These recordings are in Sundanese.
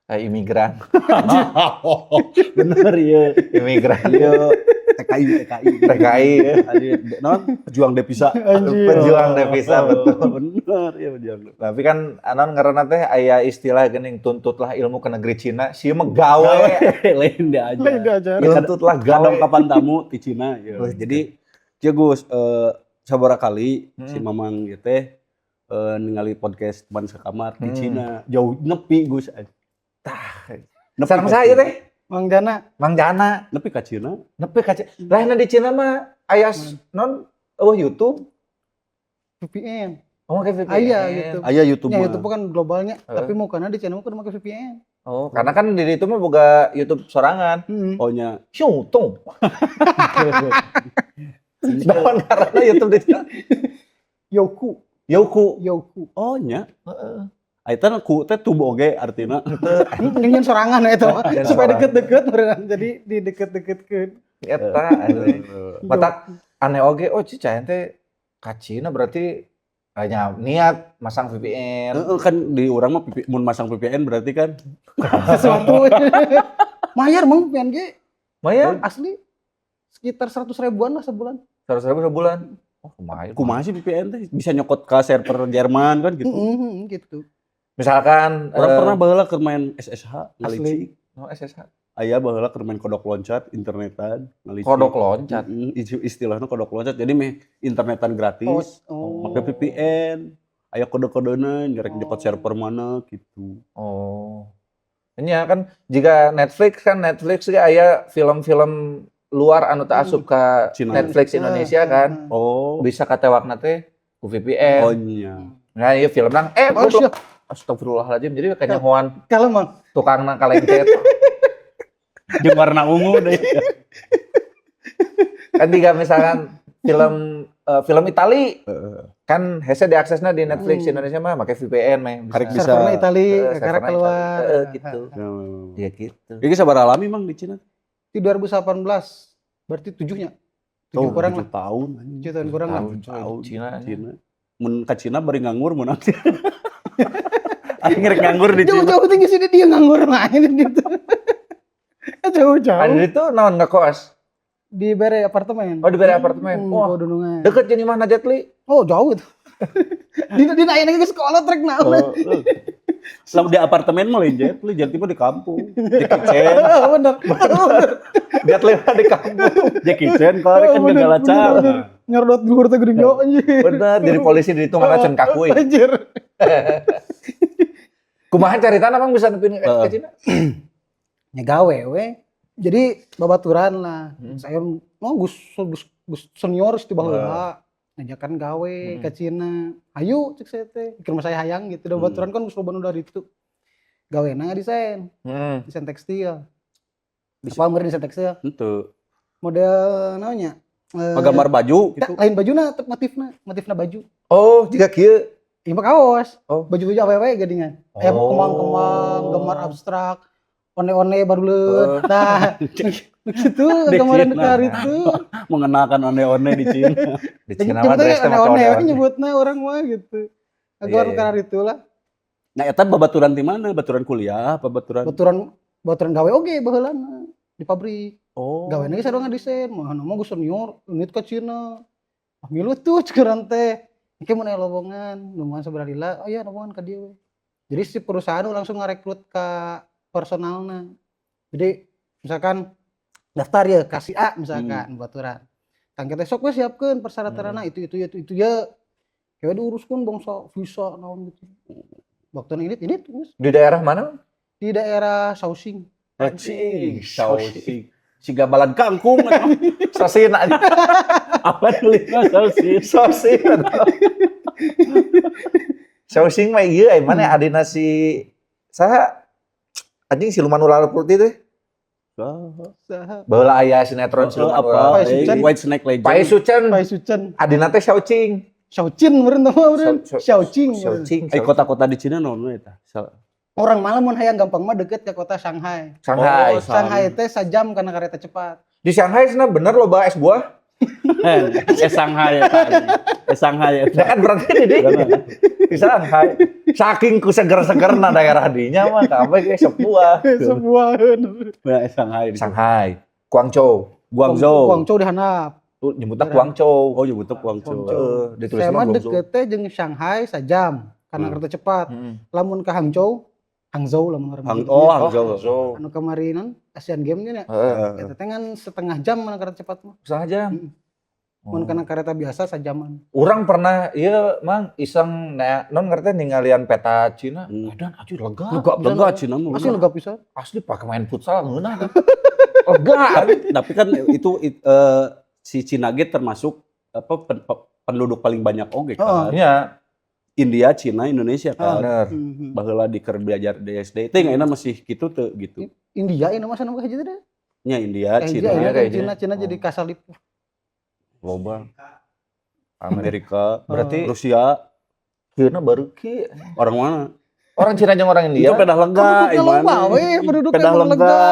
Imigran. Bener ya. Imigran. Iya, TKI TKI. TKI ya. Anjir, non pejuang devisa. Anjir. Pejuang devisa, betul. Bener ya, pejuang. Tapi kan anon ngaranna teh aya istilah geuning, tuntutlah ilmu ke negeri Cina, sieun mah gawe. Lain dia aja. Lain diajar. Tuntutlah gawe. Kadang kapan tamu di Cina ya. Oh, Jadi kieu, Gus, sabaraha kali si Mamang ieu teh ningali podcast Teman Sekamar di Cina. Jauh nepi, Gus. Tah. Nepi Sareng ka saya Cina. Teh, Mang Jana. Mang Jana. Nepi ka Cina. Nepi ka Cina. Lainna di Cina mah aya non oh YouTube. VPN. Oh, make VPN. Aya YouTube. Aya YouTube Ya, mah. YouTube kan globalnya, Heeh. tapi mau karena di channel kudu make VPN. Oh, karena kan di itu mah boga YouTube sorangan. Oh nya. Xiaotung. Naon karena YouTube di Cina? Youku, Youku. Youku. Oh nya. Heeh. Eta ku teh tubuh oge artina. Ini sorangan ya itu mah. Nyen Supaya sorangan. deket-deket beneran. Jadi di deket-deketkeun. Eta aneh. Matak aneh oge, oh Cica teh ka Cina berarti hanya niat masang VPN. Heeh, kan di urang mah mun masang VPN berarti kan Sesuatu. Mayar mang VPN ge. Maya Asli sekitar 100 ribuan lah sebulan. 100 ribu sebulan. Oh, lumayan. Kumaha sih VPN teh bisa nyokot ke server Jerman kan gitu. Gitu. Misalkan Urang pernah baheula keur main SSH ngalicik. No, SSH. Aya baheula keur main kodok loncat internetan ngalicik. Kodok loncat. Istilahnya kodok loncat. Jadi meh internetan gratis. Oh. Make VPN. Aya kode-kodena nyerek nyokot server mana gitu. Oh. Ini ya kan jika Netflix kan Netflix ge aya film-film luar anu teu asup ka Cina. Netflix Indonesia kan. Oh. Bisa katewakna teh ku VPN. Oh nya. Nah, iya film nang Oh, goblok. siap. Astagfirullahaladzim, jadi kanyahoan Kalau mang tukangna kalengket. Jeung warna ungu deh. Kan tiga misalkan film film Itali kan hese diaksesnya di Netflix Indonesia mah pakai VPN meh. Karek bisa. Servernya Itali, karek Serverna keluar. Itali. Gitu. Ya gitu. Ini sabaraha lami mang di Cina? Di 2018 berarti tujuhnya. Tujuh Oh, kurang 7 lah. tahun anjing. 7 tahun kurang lah. Tahun, coy, Tahun. Cina. Cina. Mun ka Cina bari nganggur mun nanti. Aing rek nganggur di Cina. Jauh-jauh tinggi sini dia nganggur main gitu. Jauh-jauh. Ada itu naon ngekos? Di bere apartemen. Oh, di bere apartemen. Wah, Wah. Dunungan. Deket jeung imahna Jet Li. Oh, jauh itu. Di aya ge sekolah trek naon. Oh, selama di apartemen mah lain Jet Li, Jet Li mah di kampung. Jackie Chan, Bener. Bener. Jet Li mah di kampung. Jackie Chan kalau rek kan Oh, bener, gegala bener, cara. bener. Nyordot luhur teh geuning yo anjir. Bener, jadi polisi di itu mana can kakui. Anjir. Kumaha caritana emang bisa nepi ke Cina? Nya gawe we. Jadi babaturan lah. Saya oh gus gus gus senior ti baheula. Ngajakan gawe ke Cina. Ayo cek saya teh. Pikir mah saya hayang gitu. Da babaturan kan geus loba nu dari itu. Gawena desain, desain tekstil. Apa meureun desain tekstil? Henteu. Model naonnya? Gambar baju gitu. Lain bajuna, tetep motifna, motifna baju. Oh, jiga kieu. Ieu mah kaos. Oh. Baju-baju awewe geuningan. Aya Oh. kembang-kembang, gambar abstrak, onde-onde baruleut. Nah, gitu Di gambaran Cina. di itu. Mengenakan onde-onde di Cina. Di Cina mah Nyebutnya dress teh make onde-onde we onde-onde. nyebutna orang mah gitu. Gambar Iya. karena itu lah. Nah, eta babaturan di mana? Baturan kuliah apa baturan? Baturan baturan gawe oge baheulana di pabrik. Oh. Gawe ge sarua ngadesain, mah mah geus senior, unit ka Cina. Ah, milu tuh ceuk urang teh. Engke mun aya lowongan, lumayan sabaraha lila, oh iya lowongan ka dieu we. Jadi si perusahaan langsung ngarekrut ka personalna. Jadi misalkan daftar ya ka si A misalkan baturan. Tangke teh sok we siapkeun persyaratanna itu ya. Kayak diuruskeun bangsa visa naon gitu. Waktu ini terus Di daerah mana? Di daerah Shaoxing. Anjing, Shaoxing. Siga balad kangkung atau Sosin aja. apa nulisna Shaoxing? Sosin. Shaoxing mah ieu eh mana adina si saha anjing siluman ular putih teh. Saha? Baheula aya sinetron siluman Apa? ular. Pai Sucen. White Snake Legend. Pai Sucen. Pai Sucen. Adina teh Shaoqing. Shaoqin meureun teh mah meureun. Shaoqing. Shaoqing. Eh, kota-kota di Cina naon we eta? Orang malam mun hayang gampang mah deket ke kota Shanghai. Shanghai. Oh, Shanghai teh sajam karena kereta cepat. Di Shanghai sana bener loba es buah. Eh, Shanghai eta anjing. Eh, Shanghai eta. Ya kan berarti di Shanghai. Saking ku seger-segerna daerah dinya mah kabeh ge sepuah. Sebuah. Nah, Shanghai di Shanghai, Guangzhou. Guangzhou. Guangzhou di handap. Tuh nyebutna Guangzhou. Oh, nyebutnya Guangzhou. Guangzhou. Heeh, ditulis Saya mah mah Guangzhou. deket teh jeung Shanghai sajam karena kereta cepat. Lamun ke Hangzhou, Hangzhou lamun orang Hang gitu. oh, Oh, Hangzhou. Hangzhou. Anu kamarinan Asian Games nya. Heeh. Eta teh ngan setengah jam mana kereta cepat mah. Setengah jam. Mun kana kereta biasa sajaman. Urang pernah ieu, Mang, iseng na non ngerti ningalian peta Cina. Edan aja lega. Lega pisan. Lega Cina mah. Asli lega pisan. Asli pakai main futsal ngeunah tuh. Lega. Tapi kan itu si Cina ge termasuk apa penduduk paling banyak oge kan. Iya, India, Cina, Indonesia kan. bener. Baheula di keur belajar di SD teh ayeuna masih kitu teu gitu. India ini mah sana hiji teh. Nya India, Eh, Cina, India, kayaknya. Cina, Cina jadi kasalip. Loba. Amerika, Berarti Rusia, Cina baru ki. Orang mana? Orang Cina jeung orang India. Itu pedah lega, Penduduknya loba we, penduduknya Pedah emang lega. lega.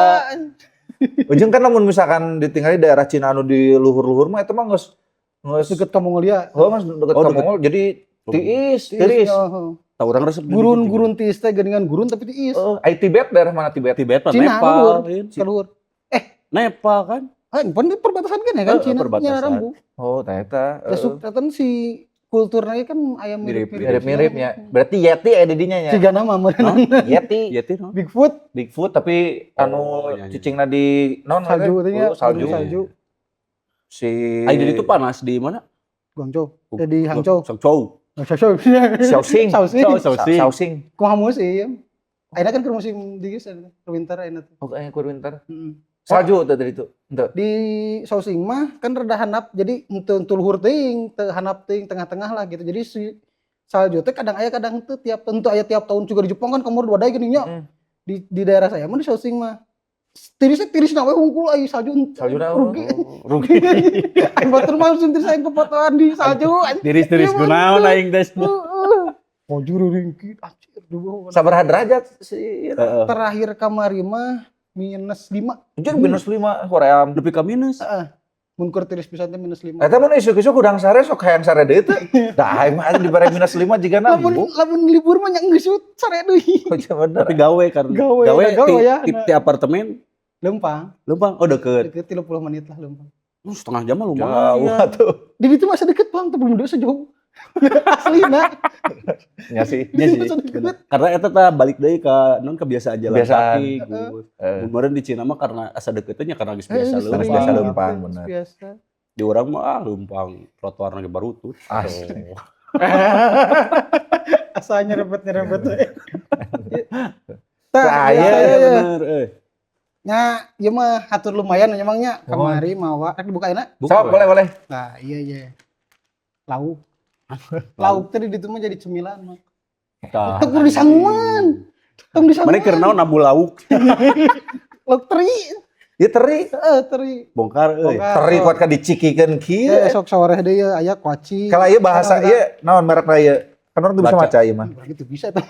Ujung kan lamun misalkan ditinggali daerah Cina anu di luhur-luhur mah itu mah geus geus Deket ke Mongolia. Oh, mas deket Oh, ka deket. Mongol jadi tiis, tiris. Oh, Tahu urang resep di ditu. gurun-gurun tiis teh geuningan gurun tapi tiis. Oh, ai Tibet daerah mana Tibet? Tibet mah Cina Nepal, luhur, in. ke luhur. Nepal kan? Ah, pan di perbatasan kan ya kan Heeh, Cina perbatasan. nya rambu. Oh, tah eta. Besuk kan si kulturnya kan aya mirip-mirip. Mirip-miripnya. Berarti Yeti aya di dinya nya. Ciga nama meureun. Yeti, Yeti no? Bigfoot Bigfoot tapi anu Oh, iya, iya. cicingna di non salju teh nya, Oh, salju. salju. Si Ai di ditu panas di mana? Guangzhou. Eh, di Hangzhou. Hangzhou. Hangzhou. Shaoxing. Shaoxing. Shaoxing. Shaoxing. Kumaha musim? Ayeuna kan keur musim dingin keur winter ayeuna teh. Oh, kayaknya keur winter. Heeh. Salju tuh tadi itu. Henteu. Di Shaoxing mah kan rada handap jadi henteu henteu luhur teuing, teu handap teuing tengah-tengah lah gitu. Jadi si salju teh kadang aya kadang teu tiap tentu aya tiap tahun juga di Jepang kan kamar badai geuning nya. Di daerah saya mah di Shaoxing mah tirisnya tiris we hungkul aya salju henteu. Salju rugi. Rugi. Aing batur mah musim tiris aing kepotoan di salju. Tiris-tiris Iya, kunaon aing teh. Heeh. Baju ringkit anjir duh. Sabaraha derajat sih? Heeh. Terakhir kamari mah minus 5. Anjir minus 5 Korea. Nepi ka minus. Heeh. Mun keur tiris pisan teh minus 5. Eta mun isuk-isuk udang sare sok hayang sare deui teh. Dah aing mah dibere minus 5 jigana Lamun bu. lamun libur mah nya geus sare deui. Oh, iya bener. Tapi gawe kan. Gawe, gawe, gawe ti, ya. ti apartemen Lempang, Lempang. Oh deket. deket 30 menit lah lempang. Setengah jam mah lumayan. Jauh atuh. Di ditu mah deket Bang, teu belum sejauh. Asli nah. Nya sih. Iya sih. Di situ deket. Bener. Karena eta tah balik deui ka non kebiasaan jalan Kebiasaan. kaki, Gus. Eh, Kemarin di Cina mah karena asa deketnya karena geus biasa geus leumpang. biasa sering leumpang, gitu, bener. Biasa. Di urang mah ah leumpang trotoarna ge barutut. Asli. Asa nyerempet-nyerempet we. Tah, Tah, iya, iya, iya, iya. Bener euy. Nya, ieu mah hatur lumayan nya Mang nya. Kamari mawa rek dibuka ayeuna. Sok boleh boleh. Nah, iya iya. Lauk. Lauk teh di ditu mah jadi cemilan mah. Tah. Teu kudu disanguan. Tong disanguan. Mana keur naon nabu lauk Lauk teri. Ya teri. Heeh, teri. bongkar euy. Bongkar. Teri kuat ka dicikikeun kieu. Ya, sok sore deui ya aya kuaci. Kalau ieu bahasa ieu naon merekna ieu? Kan urang tuh bisa Baca. maca ieu mah. Urang itu bisa tuh.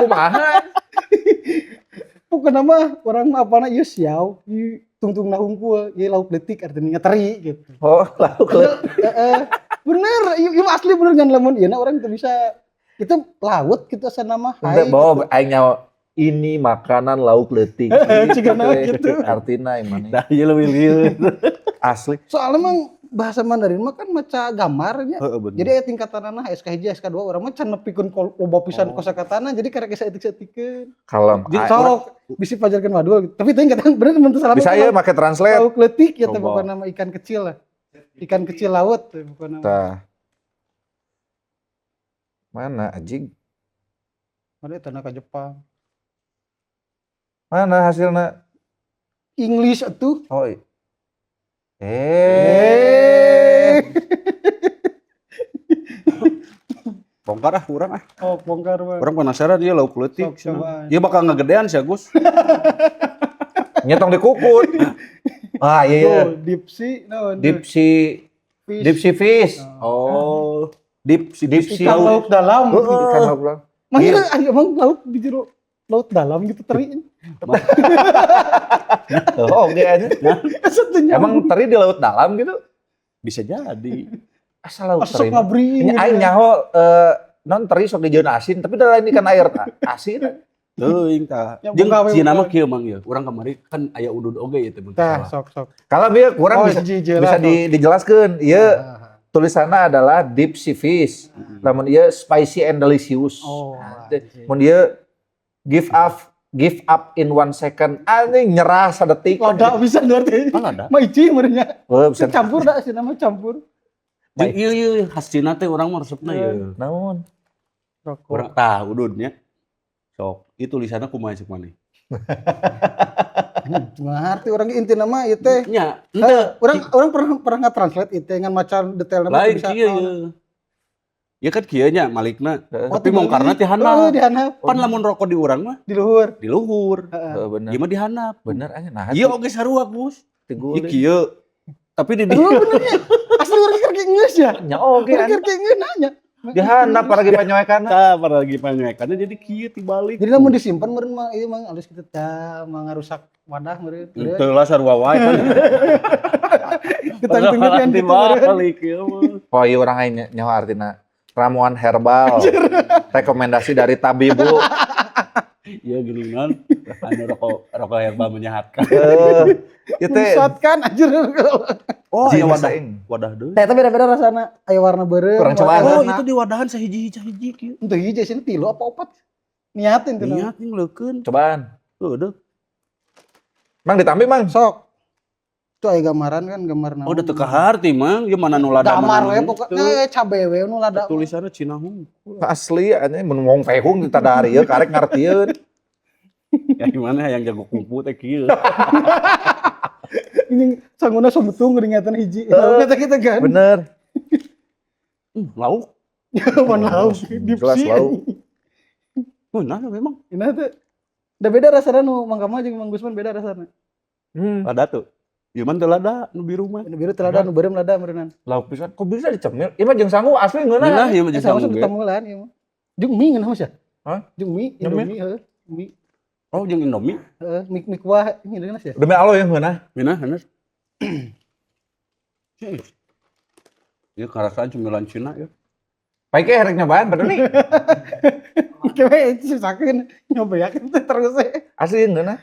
Kumaha? Pokoknya mah urang mah apana ieu siau, ieu tungtungna hungkul, ieu lauk leutik artinya teri gitu. Oh, lauk leutik. Heeh. Bener, ieu ieu mah asli bener ngan lamun ieu na urang teu bisa itu laut gitu asa nama Henteu hai. bawa aing nyawa ini makanan lauk leutik. Cigana gitu. Artina ieu mah. Dah ieu leuwih lieur. Asli. Soalnya emang bahasa Mandarin mah kan maca gambarnya. Heeh bener. Jadi aya tingkatanana SK 1, SK 2 urang mah can nepikeun loba pisan kosakatana jadi karek saeutik-saeutikeun. Kalem. Jadi, Sok bisi pajarkeun wadul gitu. Tapi teuing kata bener mun teu salah. Bisa ya make translate. Lauk leutik ya teh Coba. bukan nama ikan kecil lah. Ikan kecil laut teh bukan nama. Tah. Mana anjing? Mana eta ka Jepang. Mana hasilnya? English atuh. Oh. Eh. Bongkar ah urang ah. Oh, bongkar mah. Urang penasaran dia lauk leutik. Sok, cobaan. Dia bakal ngegedean sih Agus. Nyetong dikukut. Ah iya iya. Tuh, deep sea naon tuh? Deep sea Fish. deep sea fish. Oh, deep sea Deep sea. Ikan laut dalam. Ikan laut dalam. Emang Iya. iya, emang laut di jero laut dalam gitu teri. Oh, oke aja. Satunya. Emang teri di laut dalam gitu? Bisa jadi. Asal laut Asa teri. sok ngabri. Ini aing nyaho Non teri sok dijieun asin, tapi da lain ikan air tah. Asin. Teuing tah. Ya, Jeung buka we, Cina buka. Mah kieu, Mang, ieu. Urang kamari kan aya udud oge ieu teh mun teu Tah, salah. sok sok. Kalau bieu kurang Oh, bisa hiji-hiji lah, bisa sok. Dijelaskeun. Ieu Ah. tulisannya adalah deep sea fish. Lamun ieu spicy and delicious. Oh, Nah, anjing. mun ieu give up in 1 second. Anjing, nyerah sadetik. Lada bisa berarti. Ah, lada. Mah hiji meureun nya. Oh, bisa. Campur dah sih nama campur. Jeung ieu ieu khas Cina teh urang mah resepna ieu. Naon? Rokok. Urang tah ududnya. Sok, itu tulisanna kumaha cek maneh? Ngerti urang inti nama ieu teh. Nya, Henteu, urang urang pernah pernah nge-translate ieu teh ngan maca detailna mah lain bisa. Kieu ieu. Ya kan kieu nya malikna. Heeh. Tapi mongkarna ti Oh, handap. di handap, Pan lamun rokok di urang mah di luhur. di luhur. Heeh. Heeh, bener. Ieu mah di handap. Bener anjing. Nah, Ieu oge sarua, Gus. Ieu tiguling. kieu. Tapi di Oh, bener ya. Asli urang keur geus ya. Nya oge Urang anjing. keur geus nanya. Di handap lagi panyoekanna. Tah, para lagi panyoekanna jadi kieu tibalik. Jadi lamun disimpan meureun mah ieu mah alus kitu tah mah ngarusak wadah meureun. Henteu lah, sarua wae kan. Kita tenggelam gitu meureun. Tibalik ieu mah. Oh iya, urang aing nyaho artina. Ramuan herbal. Rekomendasi dari Tabibu. Iya gini non, anu rokok rokok herbal menyehatkan. Eh, ieu teh Kan anjir. Oh, aya jin wadah. aing. Wadah deui. Teh beda-beda rasana. Aya warna beureum. Kurang cobaan. Oh, itu di wadahan sahiji hiji kieu. Untuk hiji sini tilu apa opat? Niatin tuh. Niat nih leukeun. Cobaan. Tuh, deh. Mang ditambi, Mang. Sok. Itu aya gambaran kan, gambar naon. Oh, udah teu kaharti, Mang. Ieu mana nu lada Damar mana we nu pokoknya cabe we nu lada. Tulisannya Cina hungkul. Asli anjing, mun wong fehung di tadari ieu karek ngartieun. Ya gimana yang jago kungfu teh kieu. Ini sanguna sobetung geuning hiji. Eh, Kata kita kan. Bener. Lauk. Mun lauk Jelas dipsi. lauk. Oh, nah memang Ini tuh. Udah beda rasanya nu Mang Kamal jeung Mang Gusman beda rasanya. Lada tuh. Ieu mah teu lada nu biru mah. Nu biru teu lada, nu beureum lada meureunnan. Lauk pisan. Kok bisa dicemil? Ieu mah jeung sangu asli ngeunah. Ngeunah ieu mah jeung Eh, sama sangu ge. ketemu lah ieu mah. Jeung mie ngeunah mah sia. Hah? Jeung mie, Jeung mie? Indomie heuh. Mie, Oh, jeung Indomie. heeh, mie mie kuah ini ngeunah sia. Demi Allah yang ngeunah. Ngeunah, bener. Ieu karasaan cemilan Cina ya. Baik rek nyobaan padahal nih. Kewe sisakeun nyobayakeun teh terus we. Asli ngeunah.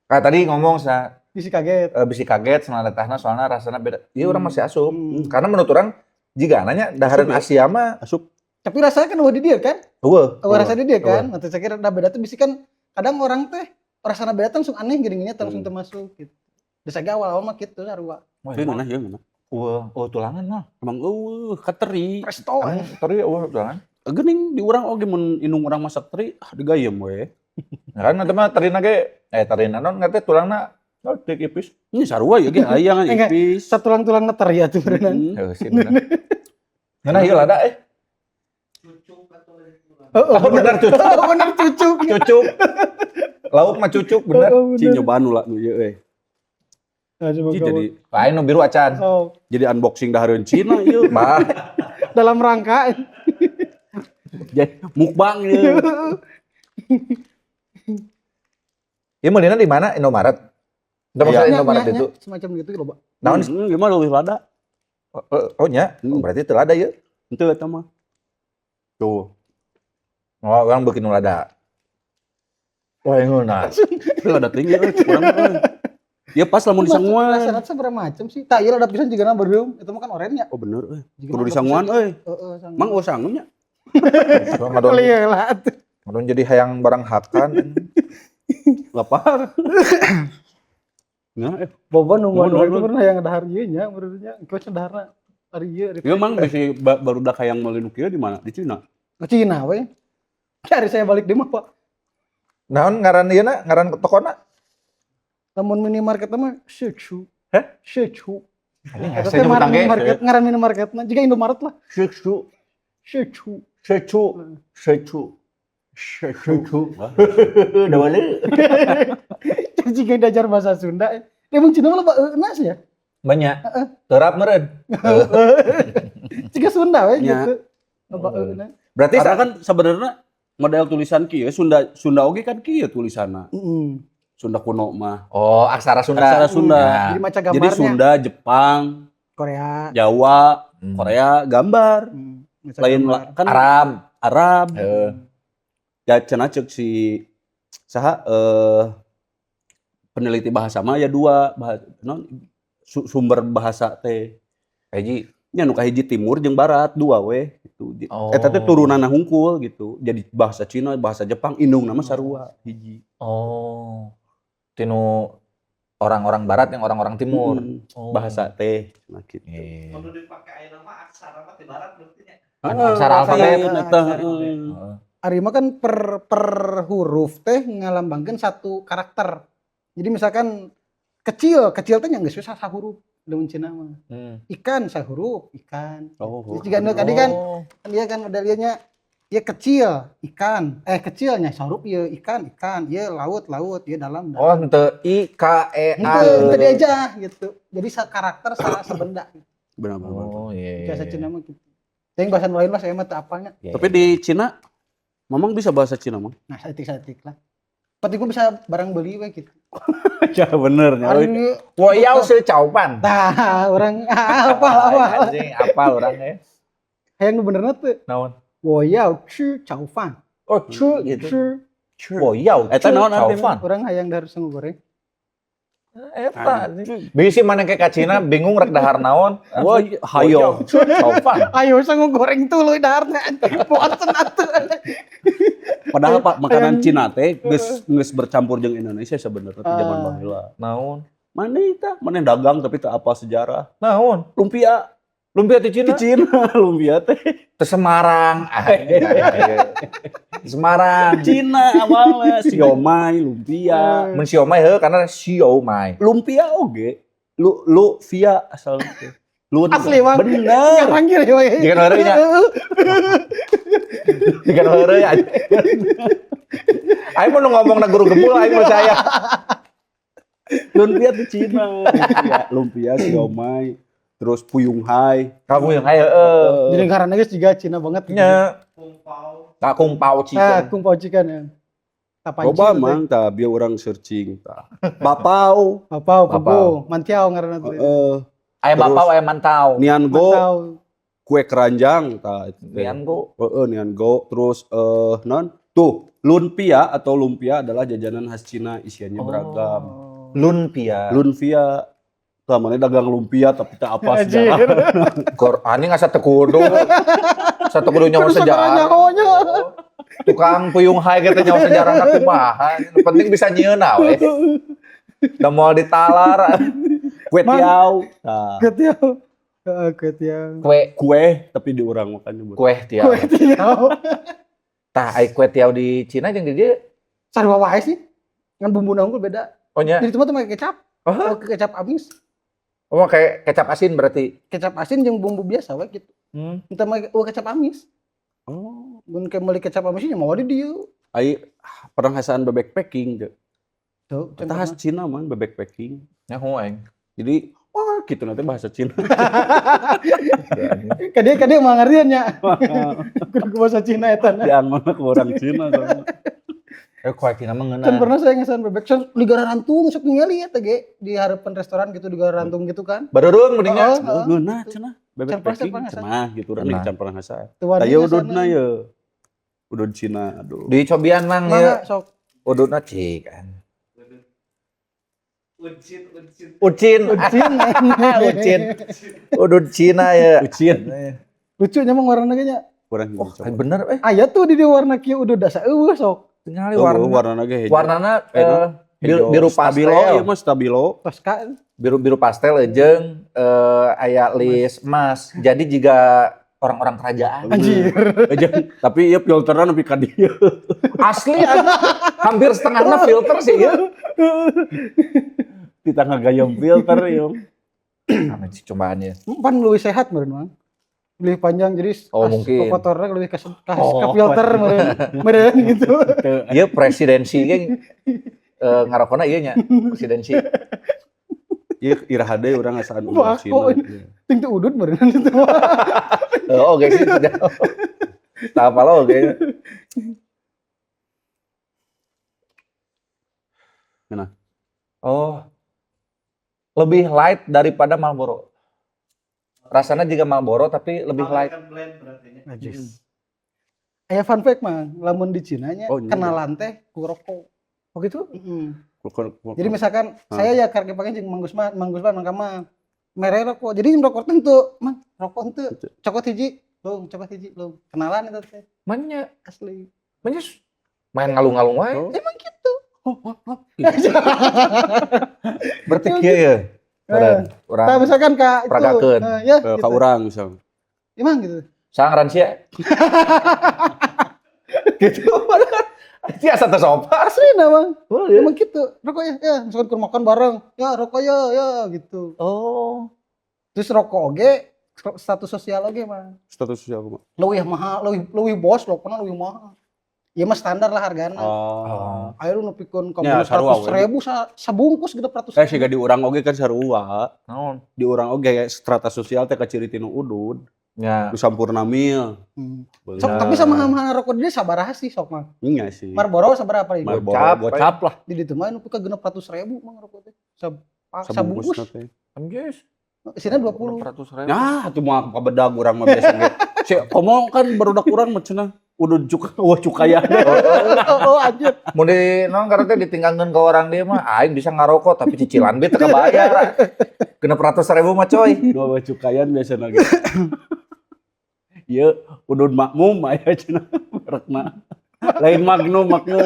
Kayak tadi ngomong sa Bisi kaget. Bisi kaget sama letahna soalnya rasanya beda. Iya, urang masih asup. Hmm. Karena menurut urang jika nanya dahareun Asup ya? Asia mah Asup. Tapi rasanya kan eueuh di dieu kan? eueuh. Eueuh rasa di dieu kan? Maksud saya kira beda tuh bisi kan kadang orang teh rasana beda tuh langsung aneh geuning nya langsung termasuk gitu. Bisa ge awal-awal mah kitu sarua. Wah, Ieu ngeunah, ieu ngeunah. eueuh, eueuh tulangan mah. Emang eueuh kateri. Presto. Emang teri eueuh tulangan. Geuning di urang oge mun indung urang masak teri, ah digayem we. Ya kan nanti mah terina ge terina non ngerti tulangna oh, tipis. Ini sarua ya ge hayang Enggak. ipis. Satulang-tulang teri atuh berenang. Hmm. Heuh sih bener. Ngeunah ieu lada eh. Oh, Oh, bener cucuk. Oh, bener cucuk. Cucuk. Lauk mah cucuk bener. Oh, Ci nyobaan nu nu ieu euy. Nah, coba Ci kamu. jadi Lain nu biru acan. Sok. jadi unboxing dahareun Cina ieu. Bah, Dalam rangka Jadi mukbang ieu. ieu meulina di mana? Indomaret. Udah maksudnya Nya, Indomaret nya, itu. nya, semacam gitu loh, Pak. Naon? Gimana leuwih lada? Oh, oh, oh nya, oh, Hmm. berarti teu lada ieu. Henteu eta mah. Tuh. Oh, urang beuki nu lada. Wah, yang ngeunah. Tapi lada tinggi euy kurang euy. Ya pas lamun disanguan. Rasana seberapa macam sih? Tak iya lada pisan juga beureum. Itu mah kan orennya. Oh bener euy. Jigana Kudu lada disanguan pisan. euy. Heeh, sangu. Mang eueuh sangunya. Ngadon, Lieu lah atuh. ngadon jadi hayang barang hakan. Lapar. Nah, Bobo nungguan Nuhun, urang nuhun. itu pernah yang dahar ieu nya menurutnya. Engke daharna hari ieu hari Ya mang bisi barudak hayang meuli nu kieu di mana? Di Cina. Ke Cina we. Cari saya balik di mah, Pak. Naon ngaran ieu na? Ngaran tokona? Lamun minimarket mah Shichu. Hah? Shichu. Anjing Eta hese teh nyebut ngaran ge. minimarket, ngaran minimarketna jiga Indomaret lah. Shichu, Shichu. Shichu, Shichu. Shichu. Udah balik. Jika diajar bahasa Sunda, emang Cina mah loba euna sih ya. Banyak. Terap meureun. Jika Sunda we Nya. gitu. Loba euna. Berarti Karena kan sebenarnya model tulisan kieu Sunda Sunda oge kan kieu tulisanna. Heeh. Sunda kuno mah. Oh, aksara Sunda. Aksara Sunda. Ya. Jadi maca Jadi gambarnya. Sunda, Jepang, Korea. Jawa, Hmm. Korea gambar. Hmm, maca Lain gambar. kan Arab. Arab. Heeh. Ya cenah ceuk si saha peneliti bahasa mah ya dua bahasa, non, sumber bahasa teh. Hiji. Nya nu kahiji timur jeung barat, dua weh gitu. Oh. Eta teh turunanna hungkul gitu. Jadi bahasa Cina, bahasa Jepang indungna mah sarua hiji. Oh. Tinu orang-orang barat yang orang-orang timur. Hmm, Oh. bahasa teh cenah gitu. Iya. Kalau dipakai ayeuna mah aksara mah di barat berarti nya. Kan aksara alfabet. Eta, Aksara. heeh. Heeh. Ari mah kan per per huruf teh ngalambangkeun satu karakter. Jadi misalkan kecil, kecil teh nya geus we sahuruf lamun Cina mah. Ikan sahuruf, ikan. Oh, Jadi jika nu tadi kan Oh. kan dia kan udah liatnya ya kecil, ikan. Eh kecilnya sahuruf ya ikan, ikan, ya laut, laut, ya dalam, dalam. Oh, henteu I K E A. Henteu, henteu diaja gitu. Jadi karakter salah sebenda. Benar benar. benar. Oh, iya. Bahasa Cina mah gitu. Yang bahasa lain lah saya mah teu apalnya. Iya, Tapi iya. di Cina Mamang bisa bahasa Cina, Mang? Nah, saeutik-saeutik lah. Penting gua bisa barang beli we gitu. Ya bener nya. Ari 我要吃炒饭. tah urang apa apa. Anjing, apal urang ya. Hayang nu benerna teu. Naon? 我要吃炒饭. Oh, 吃 gitu. 吃. 我要 Eta naon 炒 artinya? 饭. Urang hayang dahar sangu goreng. Eta anjing. Bisi mana ke ka Cina bingung rek dahar naon. Wah, hayo. 吃炒饭. Ayo sangu goreng tuluy daharna. Bosen atuh. Padahal Pak makanan Hayang- Cina teh geus geus bercampur jeung Indonesia sebenarnya di zaman Ah. baheula. Naon? Mana eta? Mana dagang tapi teu apa sejarah. Naon? Lumpia Lumpia di Cina? di Cina lumpia teh. Ke Semarang. Ah, iya. Semarang. Cina awalnya siomay, lumpia. Mun siomay heuh karena siomay. Lumpia oge. Lu lu via asal teh. Lu Asli, Bang. Bener. Panggil ya we. Jika heureuy nya. Jika heureuy anjing. Aing mun ngomong na guru gembul aing percaya. Lumpia di Cina. Lumpia, lumpia siomay, terus puyung hai. Kamu yang ayo heeh. Jadi ngaranna geus juga Cina banget. Nya. Kung pao. Tak kung pao Ah, chicken. kung pao chicken ya. Tapanci Loba teh. mang tah bieu urang searching tah. Bapau, Bapau, Bapau. pugu, mantiao ngaranna teh. heeh. Aya Terus- bapau aya mantau. Nian go, Mantau. kue keranjang tah itu teh. Nian go. Heeh, nian go. Terus non tuh lumpia atau lumpia adalah jajanan khas Cina isiannya Oh. beragam. Lumpia. Lumpia. Tah mana dagang lumpia tapi tak apa Anjir. sejarah. Kor anjing asa teu kudu. Asa teu kudu nyaho Kudu sejarah. saudara nyahonya. Oh. Tukang puyung hai kita nyaho sejarah na kumaha. Nu penting bisa nyieun we. Da moal ditalar. Kue Mang. tiao. Tah. Kue tiao. Heeh, kue tiao. Kue Kue tapi di urang makan nyebut. kue tiao. Kue tiao. Tah ai kue tiao di Cina jeung di dieu Sarua wae sih. Ngan bumbuna unggul beda. oh nya. Jadi cuma tuh pakai kecap. Oh, Oh, kecap amis. oh kayak kecap asin berarti. Kecap asin jeung bumbu biasa we gitu. Entah make oh, kecap amis. Oh. Mun ke meuli kecap amis nya mau di dieu. Ai pernah ngasaan bebek packing teu. Tuh, Eta khas Cina man bebek packing. Nyaho aing. Jadi wah gitu nanti bahasa Cina. Kade kade mah ngartian nya. Kudu bahasa Cina eta na. Diangon ke orang Cina soalnya. Eh kue Cina mah ngeunah. Kan pernah saya ngesan bebek sen di Garantung sok ningali eta ge di harapan restoran gitu di Garantung gitu kan. Bareureung mendingnya. Heeh, heeh. Ngeunah cenah bebek Can pernah, packing can pernah cenah gitu urang Pernah. can pernah ngasaan. Tuh wani Tah ieu ngasana. ududna ye. Udud Cina aduh. Dicobian mang Mangga ya. sok. Ududna cik kan. Uncin, uncin. Ucin. Ucin. Ucin. Udud Cina ya. Ucin. Lucunya mah warna ge nya. Kurang Oh, coba. bener eh. Aya tuh di dieu warna kieu udud asa eueuh sok. Tinggali Oh, warna. warnana ge hejo. Warnana Eh, biru, Hejo. biru Stabilo pastel. ieu mah stabilo. Tosca. Biru biru pastel jeung aya list emas. Jadi jika orang-orang kerajaan. Anjir. Tapi ieu filterna nepi ka dieu. Asli anjing. Hampir setengahnya filter sih ya. Kita ngagayem filter ieu. Aneh sih cobaannya. Pan lebih sehat meureun Mang. Lebih panjang jadi Oh, mungkin. kotornya lebih ke Oh. filter meureun. Meureun gitu. Iya presidensi ge ngarokona ieu nya presidensi. Ieu iraha deui urang ngasaan udud Bako. Cina. Ting teu udud meureun itu mah. Oh, oke sih. Tak apa lo oke. Mana? Oh. Lebih light daripada Marlboro. Rasanya juga Marlboro tapi lebih light. American blend berarti nya. Najis. Aya fun fact mah, lamun di Cina nya Oh, iya. kenalan teh ku rokok. Oh gitu? Heeh. Jadi misalkan saya ya karek pakai jeung Mang Gusman, Mang Gusman, Mang Kamal. Mere rokok. Jadi rokok teh henteu, Mang, rokok henteu. Cokot hiji, lung, cokot hiji, lung. Kenalan itu teh Manya, asli. Manya main ngalung-ngalung wae. Oh. Emang gitu. Berarti kieu ya. Meureun, urang Tah misalkan ka itu. Peragakeun. Ya, Ke gitu. ka urang misal. Emang gitu. Sang sia. Gitu padahal. Sia teu sopan. Asli nah, Bang. Oh, iya. Emang gitu. Rokok ya, ya, misalkan keur makan bareng. Ya, rokok ya, ya gitu. Oh. Terus rokok oge status sosial oge mah. Status sosial kumaha? Leuwih mahal, leuwih leuwih bos rokokna leuwih mahal. Ieu mah standar lah hargana. Oh. Ayo lu nepikeun ka Ya, sarua 100 we. ribu sabungkus gitu 100. Eh siga di urang oge kan sarua. Naon? Di urang oge strata sosial teh kaciri tinu udud. Ya. Nu sampurna mil. Sok tapi sama mahal rokok dia sabaraha sih sok mah. Iya sih. Marlboro sabaraha paling? Marlboro Gocap, gocap lah. Di ditu mah nepi ka 600.000 mang rokok teh. Sabungkus Sabungkus. teh. Anjis. Isina 20. 600 ribu. Nah, atuh mah kabedag urang mah biasa ge. Si komo kan barudak urang mah cenah udud cuka wah cukaya. Oh, oh anjir. Mun di naon karena teh ditinggalkeun ke orang dia mah aing bisa ngarokok tapi cicilan be teu kebayar. 600.000 mah coy. Nu wah cukayan biasa ge. Ieu udud makmum aya cenah merekna. Lain Magnum, Magnum.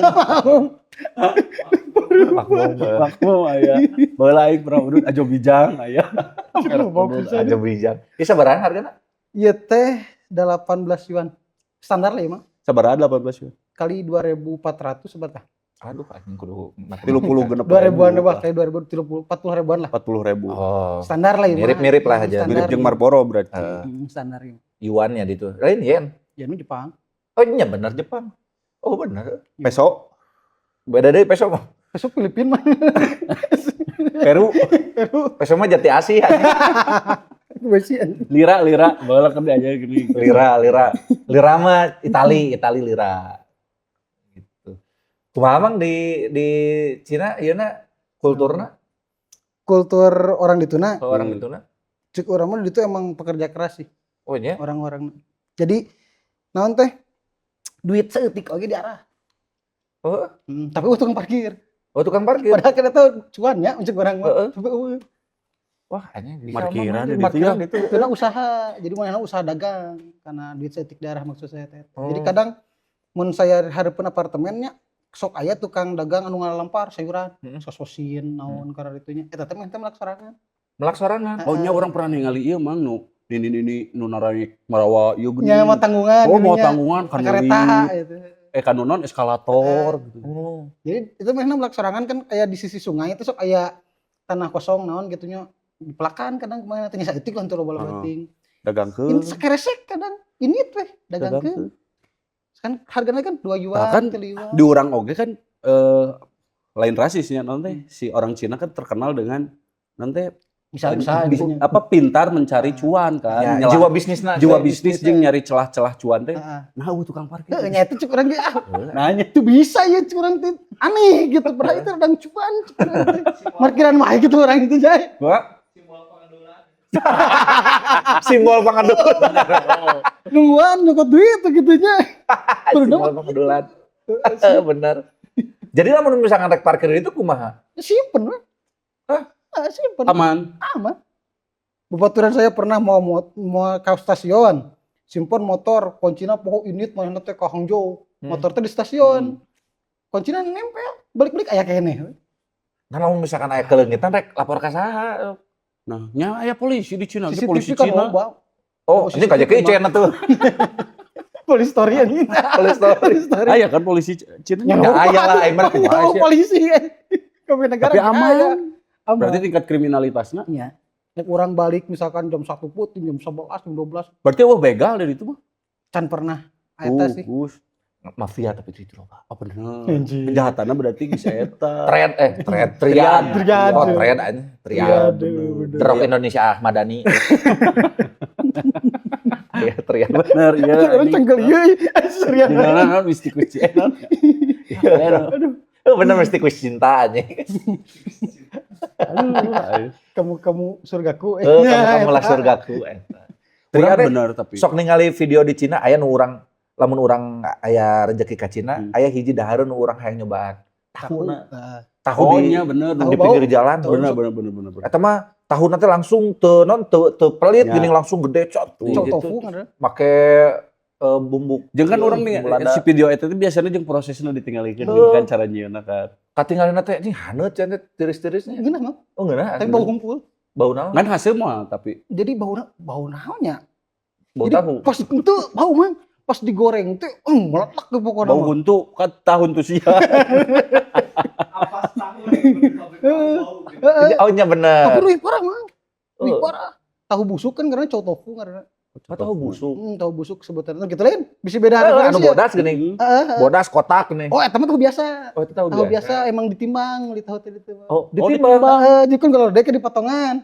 Makmum. Makmum aya. Baheula aing pernah udud ajo bijang aya. Udud aja bijang. Ieu sabaraha hargana? Ieu teh 18 yuan. Standar lah ya mah. Sabaraha 18 yuan? Kali 2400 sabaraha? Aduh anjing kudu 36 2000-an lebih kali 2030 40 ribuan lah. 40 ribu. Oh. Standar lah ya mah. Mirip-mirip lah aja. Standar. Mirip jeung Marlboro berarti. Standar ya. Yuannya di itu. Lain yen. Ya nu Jepang. Oh iya bener Jepang. Oh bener. Peso, Beda deh peso mah. Peso Filipina mah. Peru, Peru. Peso mah jati asih anjing. Besi anjing. lira, lira. Baheula kan diajar gini. Lira, lira. Lira mah Itali, Itali lira. Gitu. Kumaha Mang di Cina ieu na kulturna Kultur orang di tuna, orang itu na? Cek urang mah di itu emang pekerja keras sih Oh iya. orang-orang. Jadi naon teh duit seeutik oge diarah. Oh, Tapi euweuh tukang parkir. oh tukang parkir. Padahal kita tahu cuan ya cek urang mah. Heeh. Tapi euweuh. Wah, anjing bisa Parkiran mah, di parkiran ditu itu. Karena usaha, jadi mana usaha dagang karena duit seeutik diarah maksud saya teh. Jadi Oh. kadang mun saya hareupeun apartemennya sok aya tukang dagang anu ngalempar sayuran, sososin naon karena itunya. Eta teh mah teh melak sorangan. Melak sorangan. Oh nya urang pernah ningali ieu Mang nu nini-nini nu naraik marawa ieu geuning. Nya mah tanggungan. Oh mau geuning nya. tanggungan kan Kereta gitu. Eh kan non eskalator gitu. Oh. Jadi itu mah melak sorangan kan kayak di sisi sungai itu sok aya tanah kosong naon gitu nya dipelakan kadang kemana teh saeutik lah teu loba Heeh. penting. Dagangkeun. Ini sekeresek kadang ini teh dagangkeun. Kan harganya kan 2 yuan, Nah, kan 3 yuan. Di urang oge kan lain rasisnya nanti si orang Cina kan terkenal dengan nanti Bisa usaha gitu nya. apa pintar mencari cuan kan. Ya, Nyelah- jiwa bisnisna. jiwa bisnis bisnis jeung nyari celah-celah cuan teh. Heeh. Nah, euweuh tukang parkir. Heeh, nya itu cek urang ge ah, Nanya. itu bisa ya cek urang teh aneh gitu padahal itu sedang cuan cek urang teh. Parkiran mah gitu orang itu jay. Wah, Simbol pengandulan. simbol pangadulan. Nungguan nyokot duit gitu nya. Simbol pangadulan. Bener. Jadi lamun misalkan rek parkir itu kumaha? Simpen we. Hah? Ah, simpen. Aman. Aman. Bebaturan saya pernah mau mau, mau ke stasiun, simpen motor, kuncinya poho init manehna teh ka Hangzhou. Motor teh di stasiun. Kuncinya nempel, balik-balik aya keneh. Nah, lamun misalkan aya keleungitan rek lapor ka saha? Nah, nya aya polisi di Cina, ge CCTV polisi kan Cina. loba. Oh, Oh, ini kajak CCTV Cina tuh. Police story anjing. Police story. Police story. Aya kan polisi Cina. Ya, Ya, aya lah, aing mah kumaha Oh, sih. polisi. Kami negara Tapi aman. aya. Aman. Berarti tingkat kriminalitasnya Iya. Nek urang balik misalkan jam 1 peuting, jam 11, jam 12, berarti wah begal dari itu mah. can pernah eta sih. Gus. Mafia tapi itu loh, Pak. Oh bener. Anjing. Kejahatannya berarti geus eta. Thread eh thread triad. Triad. Oh, thread aja. Triad. Triad, bener. The Rock Indonesia Ahmad Dhani. Iya, triad. Bener iya. Orang cenggel ieu, serius. Gimana non mistikus Cina. Aduh. Oh, bener mesti kuis cinta aja. Aduh. Kamu kamu surgaku. Eh, kamu kamu lah surgaku eta. Triad Urang teh bener tapi. sok ningali video di Cina aya nu urang Lamun urang aya rezeki ka Cina, aya hiji dahareun nu urang hayang nyobaan. Tahuna. Nah, Tahu Oh di iya bener. Tahu di bau. pinggir jalan. Tahu. Bener. Eta mah tahu nanti langsung teu non teu teu pelit Ya. gini langsung gede cot Cok gitu. tofu kan ada. Make bumbu Jeung kan urang nih bumbu lada. si video eta teh biasanya jeung prosesna ditinggalikeun Heuh. gitu kan cara nyieunna kan. Katinggalina teh anjing haneut cenah teh tiris-tirisnya. Ngeunah mah. Oh ngeunah. Tapi bau humpul. Bau naon? Ngan hasil mah tapi Jadi bau bau naonnya? Bau Jadi tahu. pas itu bau mah pas digoreng teh meletak ke pokoknya bau mah. huntu kan tahun tuh sia. Apa tahu pabrik bau gitu. Heeh. Oh nya bener. Tapi leuwih parah mah. Leuwih Oh. parah. Tahu busuk kan karena cau tofu karena Oh, tahu busuk. Tahu busuk sebutannya gitu lain bisa beda Eh, anu referensi ya. bodas gini. Heeh, heeh. Bodas kotak nih. Oh, eta mah tahu biasa. Oh, itu tahu Tahu biasa emang ditimbang beli tahu tadi itu. Oh, Oh, ditimbang. Heeh, jadi kan kalau dek dipotongan.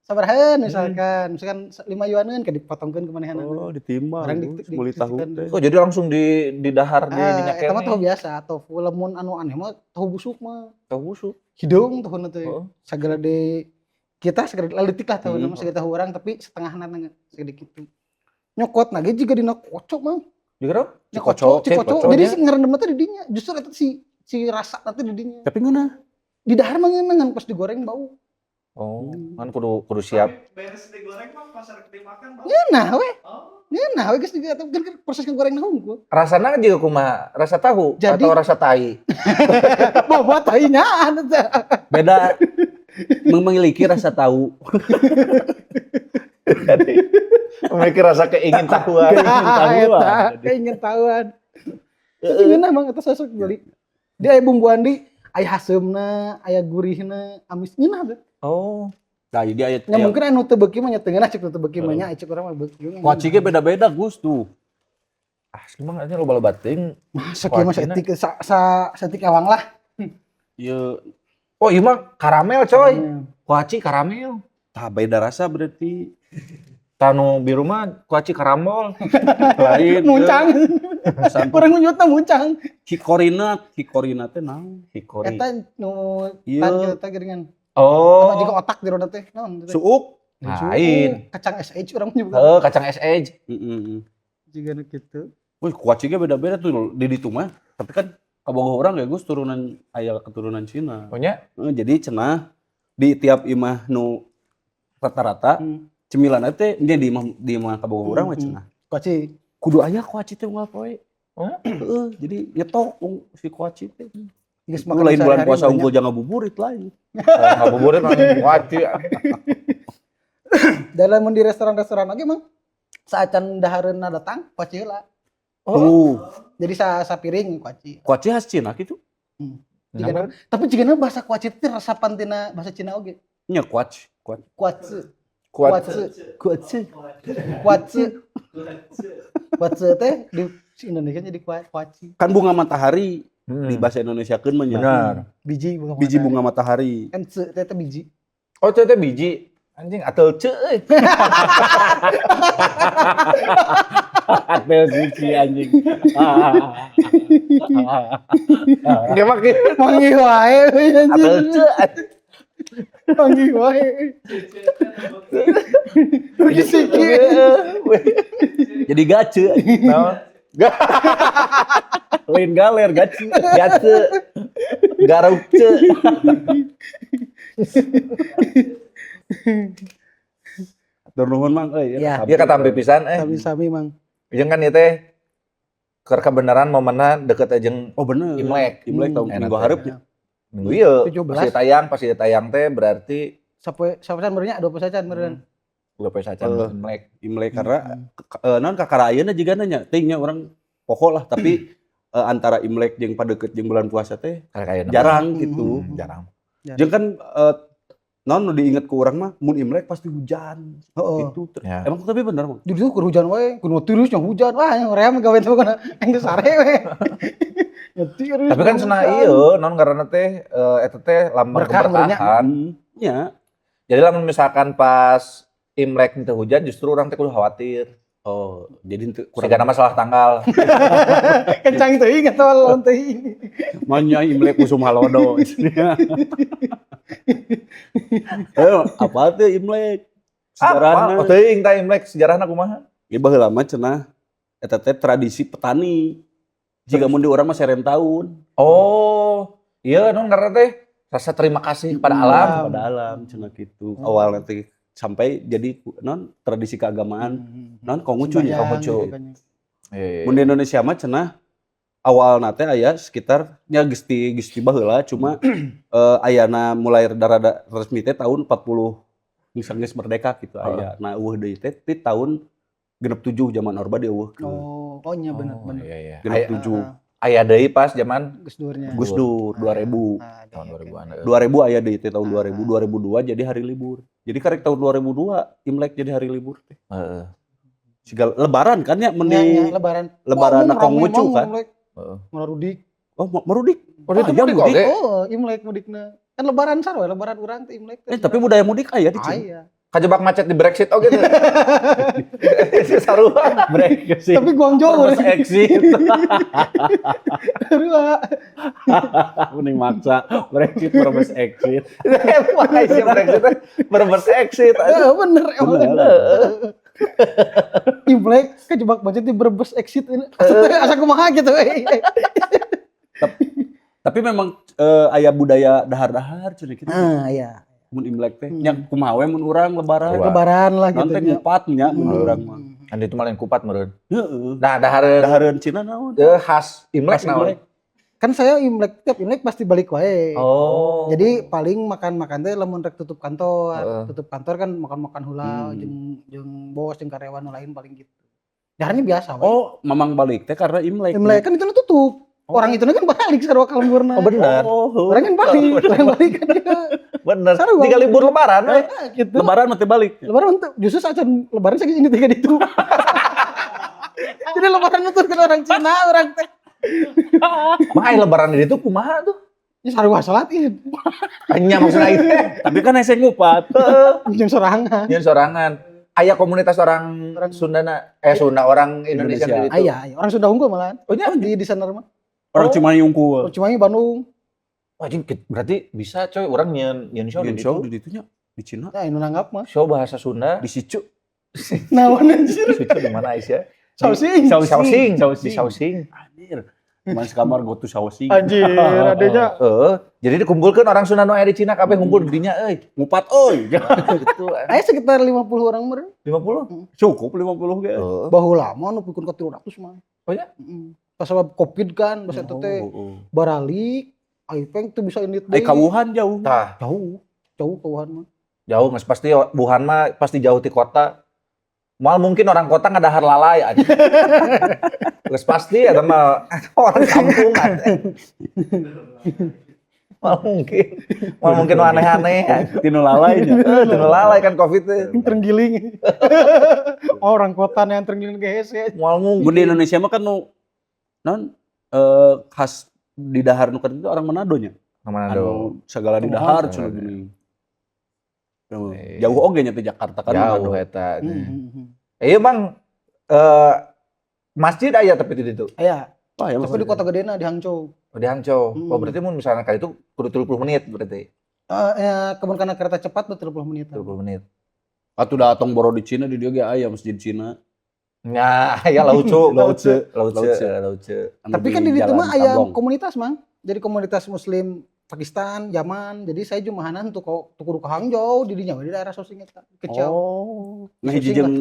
Sabarahan misalkan, misalkan 5 yuaneun ke dipotongkeun ke manehanna. Oh, ditimbang. Barang Meuli tahu teh. Oh, jadi langsung di dahar di Ah, minyak eta mah tahu keneh. biasa, tofu lamun anu aneh mah tahu busuk mah. Tahu busuk. Hideung tahuna teh. Heeh. Sagala de kita segala leutik lah tahuna mah segala tahu urang tapi setengahna na segede kitu. Nyokot na ge jiga dina kocok mah. Juga dong? Nya kocok, Cikoco, cikoco. Jadi si ngerendamna teh di dinya. Justru eta si si rasa teh di dinya. Tapi ngeunah. Di dahar mah ngeunah ngan pas digoreng bau. Oh, kan kudu kudu siap. Tapi beres digoreng mah pas rek dimakan bau. Ngeunah we. Oh. Ngeunah we geus diga kan proses ngegoreng hungkul. Rasana juga kumaha? Rasa tahu Jadi- atau rasa tai? Bawa tai nyaan eta. Beda memiliki rasa tahu. Jadi memiliki rasa keingin tahuan. Keingintahuan. Eta, keingintahuan. Itu ngeunah mang eta sosok beli. Dia aya bumbuan di aya haseumna, aya gurihna, amis ngeunah teh. Oh, Nah, jadi aya Ya mungkin anu teu beuki mah nya teu ngeunah cek nu teu beuki mah nya cek urang mah beuki. Kuaci ge beda-beda Gus tuh. asli mah ini loba-loba teuing. Masuk ieu mah Kuacina. saeutik sa sa saeutik ewang lah. Ieu Oh, iya mah karamel coy. Kuaci karamel. tah beda rasa berarti. Tanu biru mah kuaci karambol. Lain. Muncang. Urang nyebutna muncang. Hikorinat, hikorinat teh naon? Hikori. Eta nu Iya. tan kita geuningan. Oh. Atau jika otak di roda teh naon teh? Suuk. Lain. Kacang SH urang nyebut. Heeh, kacang SH. Heeh. Jiga nu kitu. Wih, kuaci ge beda-beda tuh di ditu mah. Tapi kan kabogoh urang ya Gus turunan aya keturunan Cina. Oh nya? Heeh, jadi cenah di tiap imah nu rata-rata cemilan teh nya di imah kabogoh urang mah cenah. Kuaci. Kudu aya kuaci teh unggal poe. Oh? Heeh, jadi nyetok si kuaci teh. Geus Itu lain bulan sehari-hari puasa banyak. unggul jangan ngabuburit lain. Ngabuburit mah kuaci. Dan lamun di restoran-restoran oge mang saacan dahareunna datang kuaci heula. Oh. Tuh, Jadi sa sapiring kuaci. kuaci khas Cina gitu. Jigana, tapi jigana bahasa kuaci teh resapan tina bahasa Cina oge. Nya kuaci, kuaci. Kuaci, Kuaci. kuaci, kuaci, kuaci teh di Indonesia jadi kuaci. Kan bunga matahari di bahasa Indonesia kan mah nya. Benar. Biji bunga Biji matahari. bunga matahari. Kan ce teh teh biji. Oh, itu teh biji. Anjing atel ce euy. Atel siji anjing. Ge mah kieu. Manggih wae euy, Atel anjing. ce. Manggih wae. Rugi siki. Jadi gace. Naon? Lain galer gace. Gace. Garuk ce. Atur nuhun mang euy. Ya. Ieu katampi pisan eh. Sami-sami mang. Jeung kan ieu teh keur kebenaran momenna deket jeung Oh bener. Imlek. Imlek tahun Enak minggu teh. hareup nya. Minggu ieu. 17. Pasti tayang teh berarti Sapoe sapoe meureun nya 20 sacan meureun. Udah sacan Imlek. Imlek karena naon kakara ayeuna jigana nya teuing nya urang poho lah tapi antara Imlek jeung padeukeut jeung bulan puasa teh Kayak jarang gitu. Jarang. Jeung kan naon nu diinget ku urang mah mun Imlek pasti hujan. Heeh. Gitu. Ya. Emang tapi bener Mang? Di ditu keur hujan wae, kudu tiris yang hujan. Wah, yang hoream gawe teh kana enggeus sare we. Ya tiris. Tapi kan cenah ieu naon ngaranna teh eta teh lambang Berkah meureunnya. keberkahan. Nya. Jadi lamun misalkan pas Imlek teu hujan justru orang teh kudu khawatir. Oh, jadi henteu kurang Kurang masalah tanggal. Kencang teuing eta lawan teuing. Manya Imlek usum halodo. Apa tuh Imlek? Apa? Sejarahna. Oh, teuing tah Imlek sejarahna kumaha? Ya baheula mah cenah Eta teh tradisi petani. Jika mun di urang mah seren taun. Oh, iya non karena teh rasa terima kasih kepada alam. Kepada alam cenah kitu. Awalnya teh sampai jadi non tradisi keagamaan non Konghucu nya. Sembahyang, Konghucu. gitu kan. Iya. Mun di Indonesia mah cenah awal teh aya sekitar nya geus ti baheula, cuma ayana mulai rada-rada resmi teh tahun 40 misalnya geus merdeka gitu aya. Nah, euweuh deui teh ti tahun 67 zaman Orba dieuweuhkeun. Oh, nya bener Oh, bener. iya. Genep Aya, 7. aya deui pas zaman Gus Durnya. Gus Dur 2000. Ah, tahun iya, 2000-an. 2000 aya deui teh tahun 2000, 2002 jadi hari libur. Jadi karek tahun 2002 Imlek jadi hari libur teh. Heeh. Siga lebaran kan ya mun Nya, di nya, lebaran. Lebaran Wah, Konghucu rame, kan. Imlek. Heeh. Marudik. Oh, mudik. Oh, itu iya, mudik mudik. oge. Oh, Imlek mudikna. Kan lebaran sarua, lebaran urang teh Imlek teh. Eh, tapi budaya mudik aya di Cina. Aya. Kajebak macet di Brexit oge tuh. Sarua. Brexit. Tapi Guangzhou Terus exit. Sarua. Mending maksa Brexit Brebes exit. Emang aya Brexit teh Brebes exit. Heeh, bener emang. Bener. Imlek kejebak macet di Brebes exit ini. Asa kumaha gitu euy. Tapi memang aya budaya dahar-dahar cenah kitu. Ah, iya. Mun Imlek teh nya kumaha we mun urang lebaran. Wah. Lebaran lah Naon gitu teh nya. ngupat nya mun urang mah. Kan itu malah yang kupat meureun. Heeh. Nah, dahareun Dahareun Cina naon? Khas Imlek Khas naon? Imlek. Kan saya Imlek, tiap Imlek pasti balik wae. Oh. Jadi paling makan-makan teh lamun rek tutup kantor. Heeh. Tutup kantor kan makan-makan heula jeung jeung bos jeung karyawan nu lain paling gitu. Daharnya biasa we. Oh, mamang balik teh karena Imlek. Imlek kan itu tutup. Orang itu kan balik sarua ka lemburna. Oh bener. Oh, Orang kan balik, orang balik kan dia. Bener. Sarua. Tiga libur lebaran we. Ah, gitu. Lebaran mah teh balik. Lebaran untuk justru saat lebaran saya ini tiga itu. Jadi lebaran itu kan orang Cina, orang teh. Mah aya lebaran di ditu kumaha tuh? Ya sarua salat id. Nya maksudna ieu teh. Tapi kan hese ngupat. Jeung sorangan. Nyeun sorangan. Aya komunitas orang, Orang- Sundana, eh Sunda, orang Indonesia, Indonesia. di ditu. Aya, aya. Orang Sunda unggul malahan. Oh nya? Di sana mah. Orang Cimahi unggul. Orang Cimahi, Bandung. Wah, anjing, berarti bisa coy orang nyeun nyeun show di Nyeun show ditu. di ditu nya di Cina. Nah, nu nanggap mah. Show bahasa Sunda. Di Sicu. Naon anjir? Situ di mana Aisyah? Shaoxing. Shaoxing. Di Shaoxing. Anjir. Teman sekamar go to Shaoxing. Anjir, adanya. Heeh. Jadi dikumpulkan orang Sunda nu aya di Cina kabeh ngumpul di dinya euy. Ngupat euy. Gitu. Aya sekitar 50 orang meureun. 50? Cukup 50 ge. Heeh. Baheula mah nu pikeun ka 300 mah. Oh ya? Heeh. Pas sabab Covid kan, pas eta teh Oh, oh. baralik, Aipeng tuh bisa indit Ai deui. ka Wuhan jauh. Tah, Jauh, jauh ke Wuhan mah. jauh Mas, pasti Wuhan mah pasti jauh ti kota. Moal mungkin orang kota ngadahar lalai aja. Geus pasti eta mah orang kampung aja. Moal mungkin. Moal mungkin nu aneh-aneh. Tinu lalai nya. Heuh, teu nu lalai kan Covid teh. Terenggiling. Orang kota yang terenggiling ge hese. Moal Mun mungkin. di Indonesia mah kan nu non khas di dahar nu itu orang Manado nya. Manado. Anu segala di dahar Manado. cenah geuning. Tuh, Iya. jauh oge nya teh Jakarta kan Jauh Manado. eta. Hmm. Iya Bang, masjid aya tapi di ditu. Aya, Wah, ya tapi di kota gedena di Hangzhou. Oh, di Hangzhou. Hmm. Oh, berarti mun misalnya kali itu kudu 30 menit berarti. Ya, kebun karena kereta cepat tuh 30 menit. 30 menit. Atuh da tong boro di Cina di dieu ge aya masjid Cina. Nah, ya Laucu, Lauce. Lauce, Lauce. Lauce. Anu Tapi kan di ditu Jalan mah aya Tablong. komunitas, Mang. Jadi komunitas muslim Pakistan, Yaman. Jadi saya jumahanan tuh kok tuh kudu ke Hangzhou di dinya we di daerah Shaoxing eta. Kecil. Oh. Ngahiji jeung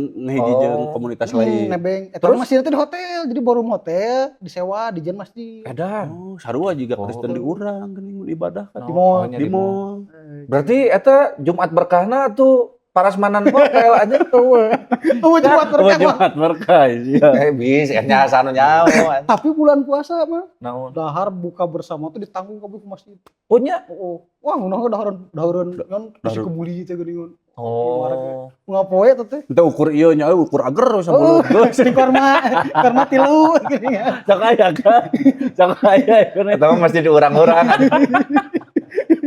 Oh. komunitas lain. Nebeng. Eta Terus? masjidnya teh di hotel. Jadi baru hotel disewa di masjid. Edan. Oh, sarua juga Oh. Kristen di urang geuning mun ibadah kan. Di mall. Oh, nya Di mall. Berarti eta Jumat berkahna tuh parasmanan hotel aja. Oh, Jumat Oh, berkah mah. Jumat berkah iya. Eh bis, nya asa anu nyaho. Tapi bulan puasa mah Naon? dahar buka bersama tuh ditanggung kabeh ku masjid. Oh nya. Oh, oh. Wah, ngeunah dahareun dahareun nyon bisi Dahareun. kebuli teh geuningan. Oh. Ngapoe teh teh. Ente ukur ieu nya euy, ukur ager Oh, samulut geus. di korma, korma tilu geuningan. Cak aya kan. Cak aya kan. Eta mah masjid urang-urang.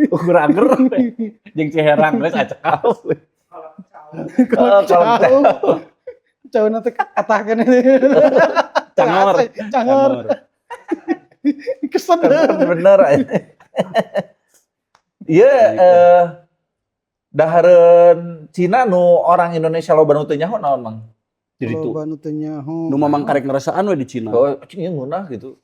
Ukur ager jeung Ciherang geus acekal. Oh, kalau Jauh. Jauh nanti atahkeun ini. Cangor. Cangor. Kesel. Bener. Iya, dahareun Cina nu orang Indonesia loba nu teu nyaho naon, Mang? Jadi itu. Loba nu teu nyaho. Nu mamang karek ngerasaan we di Cina. Oh, cing ieu ngeunah gitu.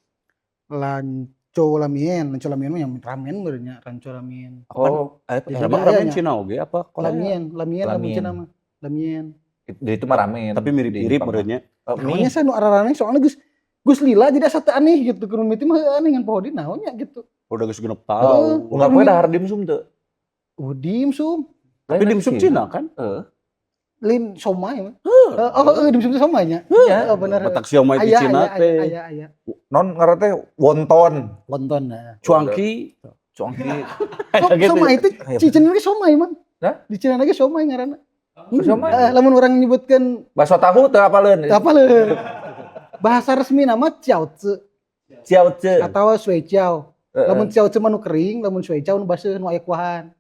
Lanco lamien, lanco lamien mah yang ramen meureun nya, ranco lamien. Oh, Di Emang dieu aya ramen nya. Cina oge apa Korea? Lamien, lamien lamun Lamien. Cina mah. Lamien. Di itu mah ramen. Tapi mirip-mirip Di Jepang mah. meureun nya. Oh, Naonnya mie. sih nu araraneh soalnya geus geus lila jadi asa teu aneh gitu. Keur mimiti mah heueuh aneh ngan poho di naonnya gitu. Udah geus genep Heeh. tahun. Unggal poe dahar dimsum teu. Oh, dimsum. Tapi dimsum Cina kan? Heeh. Lain somai mah. Oh, heeh, dimsum teh somai nya. Iya. Oh, bener. Matak siomay di Aya, Cina aya, teh. aya, aya. Non ngaran teh wonton. Wonton nah. Cuangki. Cuangki. Somai itu Aya. di Cina lagi somai mah. Hah? Di Cina lagi somai ngaranna. Somai. Lamun urang nyebutkeun Bakso tahu teu apaleun? apa leuh. Bahasa resmi nama jiaozi Jiaozi. atau shuijiao. Heeh. Lamun jiaozi mah nu kering, lamun shuijiao nu baseuh nu aya kuahan.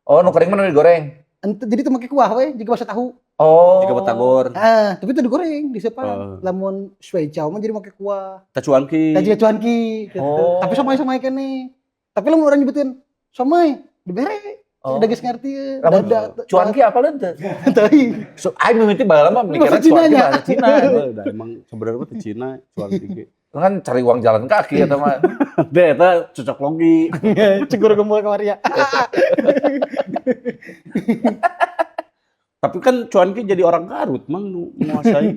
Oh, nu kering mah nu digoreng. Ente jadi teu make kuah we, jiga bakso tahu. Oh. Jiga batagor. Ah, tapi itu digoreng, disepan. Heeh. Lamun shuijiao mah jadi make kuah. Tah cuangki. Dan jiga cuanki gitu. Oh. Tapi somai-somai keneh. Tapi lamun urang nyebutin somai dibere. Oh. Udah geus ngerti ye. Lamun Da- cuanki apaleun teu? Teuing. So, aing mimiti baheula mah mikirna Bahasa Cina cuanki nya. bahasa Cina. Heeh, da emang sebenarnya mah di Cina cuangki ge. Kan cari uang jalan kaki eta mah. Deh eta cocok logi. Cegur gembul kamari ya. Tapi kan cuanki jadi orang Garut mang nu menguasai.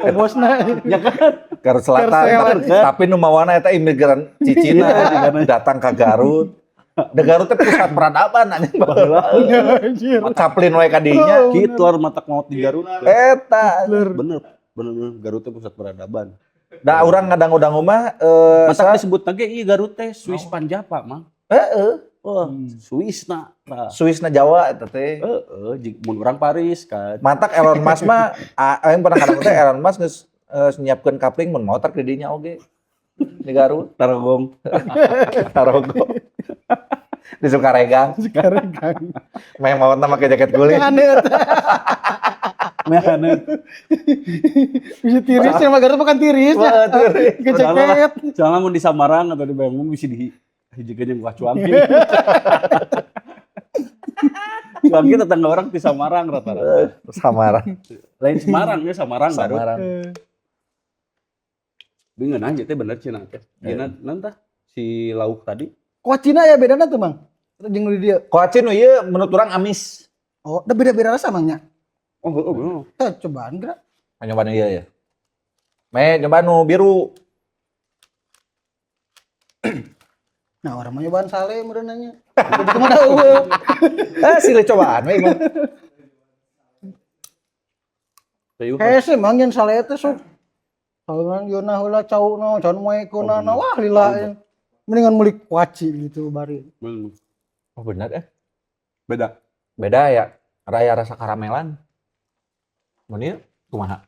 Oh, bosna. Ya kan? Garut Selatan. Garut Tapi, tapi nu mawana eta imigran Cicina datang ke Garut. Da Garut teh pusat peradaban anjing baheula. Anjir. Chaplin we ka dinya. Hitler matak maot di Garut. Eta. Bener, bener bener Garut teh pusat peradaban. Da urang ngadang-udang mah Matak disebut ge ieu Garut teh Swiss Panjapa mang. heeh, Wah, Swiss na. Tah. Swiss na Jawa eta teh. Heeh, mun urang Paris kan. Matak Elon Musk mah aing pernah kadang teh Elon Musk geus nyiapkeun kapling mun maot di dinya oge. Di Garut, Tarogong. Tarogo. Di Sukaregang, Sekarang kan. meh maotna make jaket kulit. Aneh eta. Mehane. Bisa tiris ya, Garut bukan tiris ya. Wah, tiris. Ke jaket. Soalnya mun di Samarang atau di Bayangmun bisa di hijikeun jeung kuah cuangki. Cuangki tetangga orang di Samarang rata-rata. Samarang. Lain Semarang ya Samarang Garut. Samarang. Bingung aja teh bener Cina teh. Cina nantah si lauk tadi. Kuah Cina ya bedana tuh, Mang. Jeung nu di dieu. Kuah nu ieu menurut urang amis. Oh, da beda-beda rasa Mang nya. Oh, heeh bener. Tah cobaan geura. Nyoba nu ieu ya. Me nyoba nu biru. Nah, orang mah nyobaan sale meureun nya. Itu mah da eueuh. Eh silih cobaan we mah. Teuh. Hese Mang nyen sale teh sok. Saluran yeuna heula cauna, can moekeunana wah lila. Mendingan meuli kuaci gitu bari. Hmm, Oh benar eh. Beda. Beda ya. Raya rasa karamelan. Mun ieu kumaha?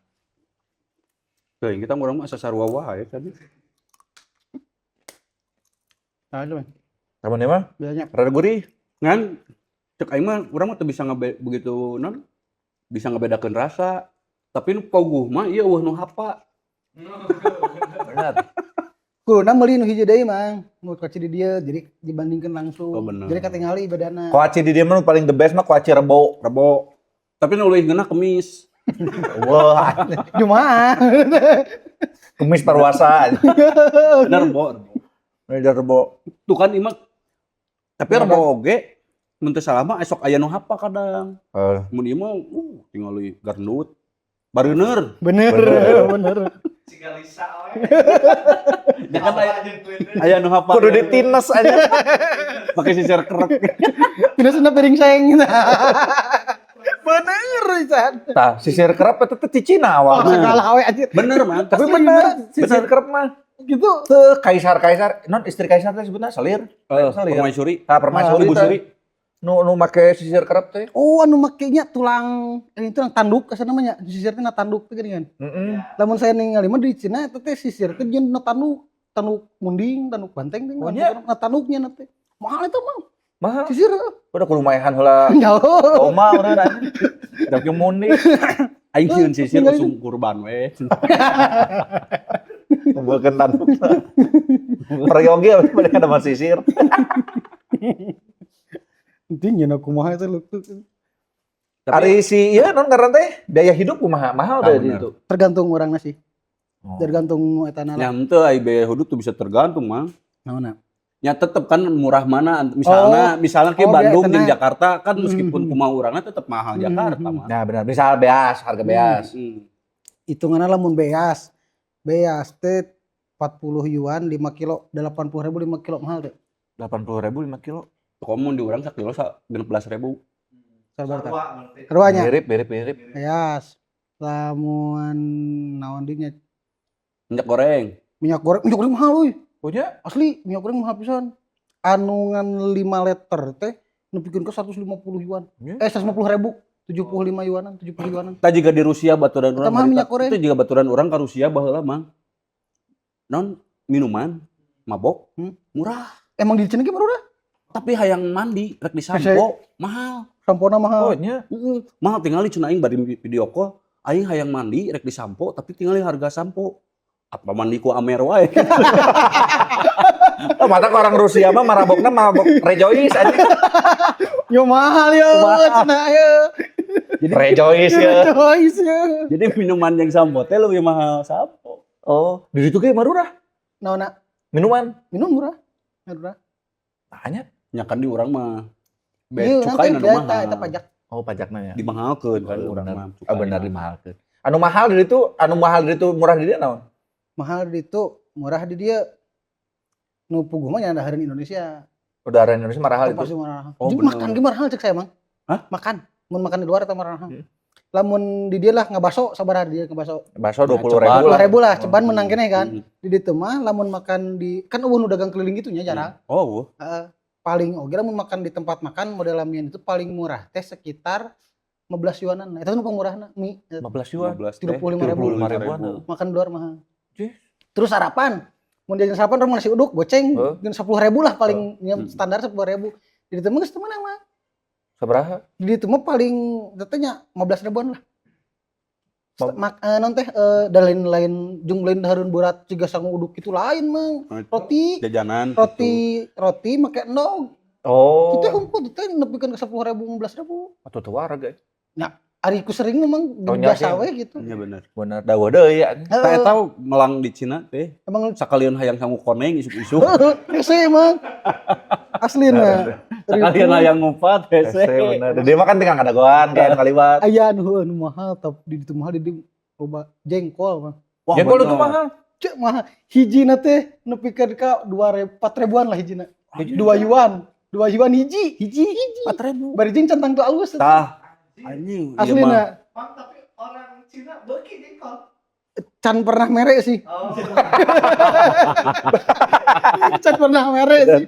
Teuing kita urang mah asa sarua wae tadi. Nah, itu Mang. Lamun ieu mah Bedanya. rada gurih. Ngan cek aing mah urang mah teu bisa ngabe begitu non bisa ngebedakeun rasa. Tapi nu pauguh mah ieu eueuh nu hapa. Benar. Kuduna meuli nu hiji deui Mang. Nu kuaci di dieu jadi dibandingkeun langsung. Oh, bener. Jadi katingali bedana. Kuaci di dieu mah nu paling the best mah kuaci rebo. Rebo. Tapi nu leuwih ngeunah kemis. Wah, Jumaah. kemis parwasa. Bener rebo. Rebo. Beda rebo. Tuh kan ieu mah tapi rebo oge mun teu salah mah esok aya nu hapa kadang. Eh, Mun ieu mah tingali garnut. Bareuneur. Bener, Bener. bener. Siga Lisa we. Ya kan aya Apa aja kulitnya. aya nu hapa. kudu ditines aja. Pakai sisir kerek. Pindah senda piring seng. Bener, Isan. Tah, sisir kerep eta teh ti Cina Oh, awalna. kalah we anjir. Bener man. Tapi bener, sisir kerep mah. Gitu. Teu kaisar-kaisar, non istri kaisar teh sebutna selir. Selir. Permaisuri. Tah permaisuri Ibu teh. Suri. Nu nu make sisir kerep teh. Oh, anu makenya tulang ini tulang tanduk asa namanya. Sisir teh na tanduk teh geuningan. Heeh. Lamun saya ningali mah di Cina eta teh sisir teh jeung na tanduk, tanduk munding, tanduk banteng teh. Oh, nya? Na tanduknya na teh. Mahal eta mah. Mahal. Sisir heuh. Udah kudu maehan heula. Jauh. Oma urang anjing. Daki mundi. Aing sieun sisir Tinggal usum kurban we. Ngumpulkeun tanduk. Peryogi pada ada mas sisir. Penting nya kumaha eta leukeut. Ari si ieu non ngaran teh biaya hidup kumaha mahal Ah, deh di bener. itu. Tergantung orangna sih. Oh. Tergantung etana lah. Nya henteu ai biaya hidup tuh bisa tergantung, Mang. Naonna? Ya tetep kan murah mana misalnya misalnya kayak Oh, biaya Bandung jeung etana. Jakarta kan meskipun kumaha urangna tetep mahal Jakarta mah. Nah, benar. Misal beas, harga beas. Hitunganna lamun beas. Beas teh 40 yuan 5 kilo, 80.000 5 kilo mahal teh. 80.000 5 kilo. Komun di urang sakilo sa 16.000. Sabar tah. Sarua berarti. Sarua nya. Mirip, mirip, mirip. Beas. Lamun naon dinya Minyak goreng. Minyak goreng mahal euy. Punya Asli minyak goreng mahal pisan. Anu ngan 5 liter teh nepikeun ka 150 yuan. Ya. Eh 150.000, 75 yuanan, 70 yuanan. Tah jiga di Rusia baturan Eta urang mahal harita. minyak goreng. Itu juga baturan urang ka Rusia baheula Mang. Non minuman mabok murah. Emang di Cina ge murah? Tapi hayang mandi rek disampo mahal. Sampona mahal. Oh, nya. Heeh, mahal tinggali cenah aing bari video call, aing hayang mandi rek disampo tapi tinggali harga sampo. Apa mandi ku Amer wae. Oh, mata orang Rusia mah marabokna mabok Rejoice anjing. Yo mahal yo, Mahal. cenah yo. Rejoice ya. Rejoice ya. Jadi minuman yang sampo teh lebih mahal sampo. Oh, di situ ge marurah. Naonna? Minuman. Minum murah. Murah. Tanya. Nya kan di urang mah Iya, bea cukai nanti nu eta mahal. eta pajak. Oh, pajakna ya. Dimahalkeun kan Oh, urang bener. mah. Ah, benar dimahalkeun. Anu mahal di itu, anu mahal di itu murah di dia naon? Mahal di itu, murah di dia. Nu puguh mah nya dahareun Indonesia. Udara Indonesia mahal Itu itu. pasti mahal. Oh, Jadi bener. makan ge mahal cek saya mang. Hah? Makan. Mun makan di luar eta mahal. Lamun di dia lah ngabaso sabaraha di dia ngabaso. Bakso Nah, 20 ribu ceban. lah. 20.000 lah, ceban menang keneh kan. Di ditu mah lamun makan di kan euweuh nu dagang keliling gitu nya jarang. Oh, Heeh. Paling oge lamun makan di tempat makan model lamian itu paling murah teh sekitar 15 yuanan. Eta nu pangmurahna mie. 15 yuan. 15 teh. 35.000. 35 ribuan. Makan di luar mahal. Jih. Terus sarapan. Mun jajan sarapan orang nasi uduk goceng Heeh. 10.000 lah paling ya, standar 10.000. Di ditu mah geus teu meunang mah. Sabaraha? Di ditu mah paling teh nya 15 ribuan lah. Mak non teh dan lain-lain jeung lain dahareun berat jiga sangu uduk itu lain mah. Roti Jajanan gitu. Roti roti make endog. Oh. Itu hungkul teh nepikeun ka 10.000 15.000. Atuh teu wareg euy. Ari ku sering memang Oh, nya biasa sih. we gitu. Iya bener. Bener dawa deui ya. Tah eta melang di Cina teh Emang sakalian hayang sangu koneng isuk-isuk. Hese emang. Aslina. Sakalian hayang ngupat hese. Hese bener. Dia mah kan tinggal ngadagoan kayak kaliwat. Aya anu anu mahal tapi di ditu mahal di dieu loba jengkol mah. Wah, Jengkol bener. itu mahal. Cek mahal. Hijina teh nepikeun ka 2 4 ribuan lah hijina. 2 yuan. 2 yuan hiji. Hiji, 4.000. Bari jeung can tangtu alus. Tah. Anjing, ieu mah. Aslina Mang, tapi orang Cina beuki jengkol. Can pernah mere sih. Oh. Can pernah mere sih.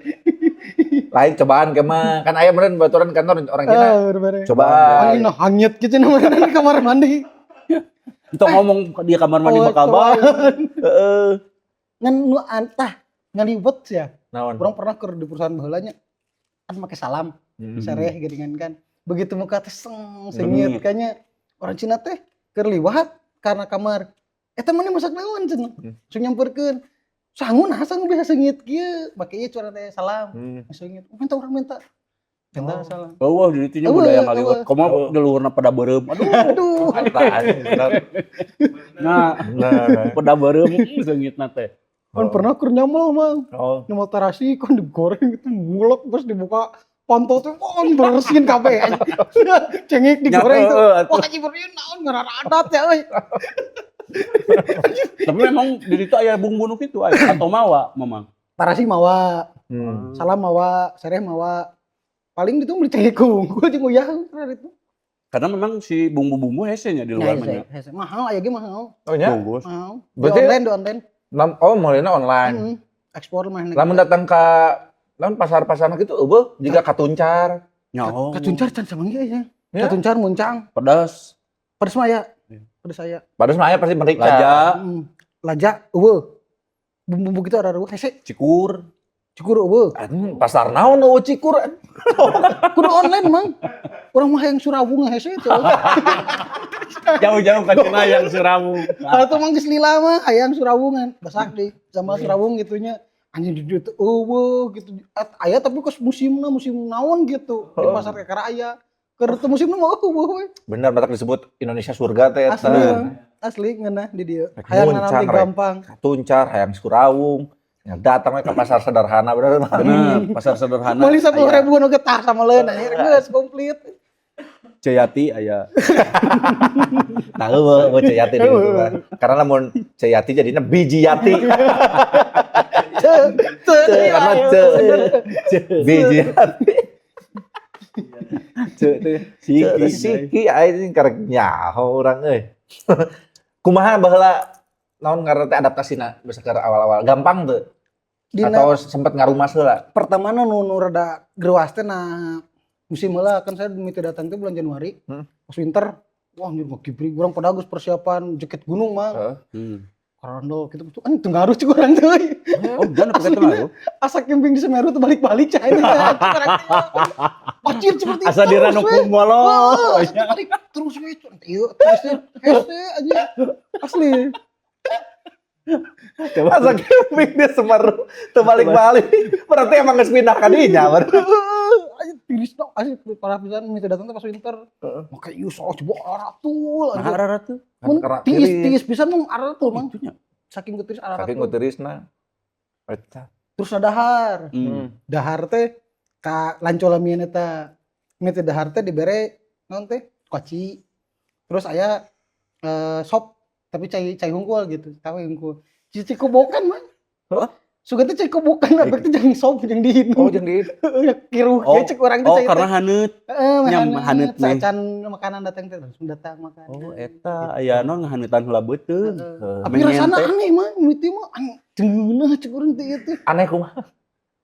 Lain cobaan ke mah. Kan aya meureun baturan kantor orang Cina. Ah, bener. Coba. Anjing nah hanyut gitu namanya di kamar mandi. Itu ngomong di kamar mandi Oh, bakal cobaan. Heeh. Ngan nu antah ngaliwet ya. Naon? Urang pernah keur di perusahaan baheula nya. Kan make salam, sereh geuningan kan. Begitu muka teh seng sengit Sengit. kayaknya orang Cina teh keur liwat karena kamar. Eta mana masak naon cenah. Langsung nyamperkeun. Sangu nah sangu bisa sengit kieu, make ieu curang teh salam. Sengit. Oh, minta orang minta. Minta salam. Oh, wah, di ditu nya Eueuh, budaya ngaliwet. eueuh. Komo di luhurna pada beureum. Aduh. Aduh. Bener. Nah, Bener. pada beureum seungitna teh. Kan pernah keur nyamel mang. Oh. Nyamel terasi kan digoreng gitu mulek terus dibuka panto tuh oh bersihin kabeh. Cengek digoreng tuh. Heeh, atuh. Wah anjing bersihin naon ngaradat ya euy. Tapi memang di ditu aya bumbu nu kitu aya atau mawa memang. Tarasi mawa, salam mawa, sereh mawa. Paling itu beli cengek unggul jeung uyah itu. Karena memang si bumbu-bumbu hese nya di luar mah nya. Hese, hese. Mahal aya ge mahal. Oh nya? Bungkus. Mahal. Di Berarti- online, di online. Oh, mulainya online. Heeh. Ekspor mah. Lamun datang ke lamun pasar-pasar gitu eueuh jiga katuncar. Nya oh. Katuncar can sama ge ya. Ya. Katuncar muncang. Pedas. Pedes mah aya. Iya. Pedes aya. Padahal mah aya pasti merica. Laja, Laja eueuh. Bumbu-bumbu gitu ada eueuh hese. cikur. Cikur eueuh. Anjing, pasar naon eueuh cikur. Kudu online mang. Urang mah yang Surawung hese itu. Jauh-jauh ka Cina yang Surawung. Atau mang geus lila mah hayang Surawungan. Basak di sama Surawung gitunya. Anjing di dieu teh eueuh gitu. Aya tapi kos musimna musim naon gitu. Di pasar kakara aya. Keur teu musimna mah euweuh we. Bener, matak disebut Indonesia surga teh eta. Asli. Asli ngeunah di dieu. Rek Hayang nanam muncang, teh rek. gampang. Tuncar, hayang surawung. Ya, datang we ke pasar sederhana bener mah. Bener, pasar sederhana. Meuli 10.000 Aya nu getah sama leun anjir geus komplit. Ceyati aya. Nah, euweuh euweuh Ceyati di ditu mah. Karena lamun Ceyati jadinya biji yati. Ce, ce, Ce, karena ce. Biji yati. Ce teh siki. Siki aing karek nyaho urang euy. Kumaha baheula, naon ngaranna teh, adaptasina bisa ke awal-awal gampang tuh Dina atau sempet ngarumas heula? Pertama nu nu rada greuas teh na musim heula, kan saya mimiti datang teh bulan Januari. Pas winter, wah anjir ngagibrig urang, pada geus persiapan jaket gunung mah. Karandol gitu gitu. Anjing teu ngaruh cik urang teh euy. Oh, jangan pakai pengaruh. Asa camping di Semeru tuh balik-balik cah ini teh. Anjir seperti Asa terus di we. Ranukumbolo. Wah, asa balik terus we. Ieu terus teh hese anjir. Asli. Asa camping di Semeru teu balik-balik. Berarti emang geus pindah ka dinya berarti. Anjir tiris dong, asli parah pisan mimiti datang teh pas winter. Make ieu soal coba aratul Nah, anjir. ararat tuh. Mun Karena tiis tiris. tiis pisan mah aratul mang. Itunya. Saking geutis aratul. Saking tirisna. Eta. Terus ada dahar. Dahar teh ka lancolamieun eta. Mimiti dahar teh dibere naon teh? Koci. Terus aya sop tapi cai cai hungkul gitu, tahu hungkul. Cici kobokan mah. Hah? Sugan teh cai kobokan efek teh jeung sop jeung diinum. Oh, jeung di Ya kiruh Oh, kieu cek urang teh oh, cai teh. karena haneut. Heeh, Nyam, haneut. haneut nih. Saacan makanan datang teh langsung datang makan. Oh, eta aya non ngahaneutan heula beuteung. Heeh. Tapi Menyen rasana teh. aneh mah, mimiti mah aneh geunah cek urang teh ieu teh. Aneh kumaha?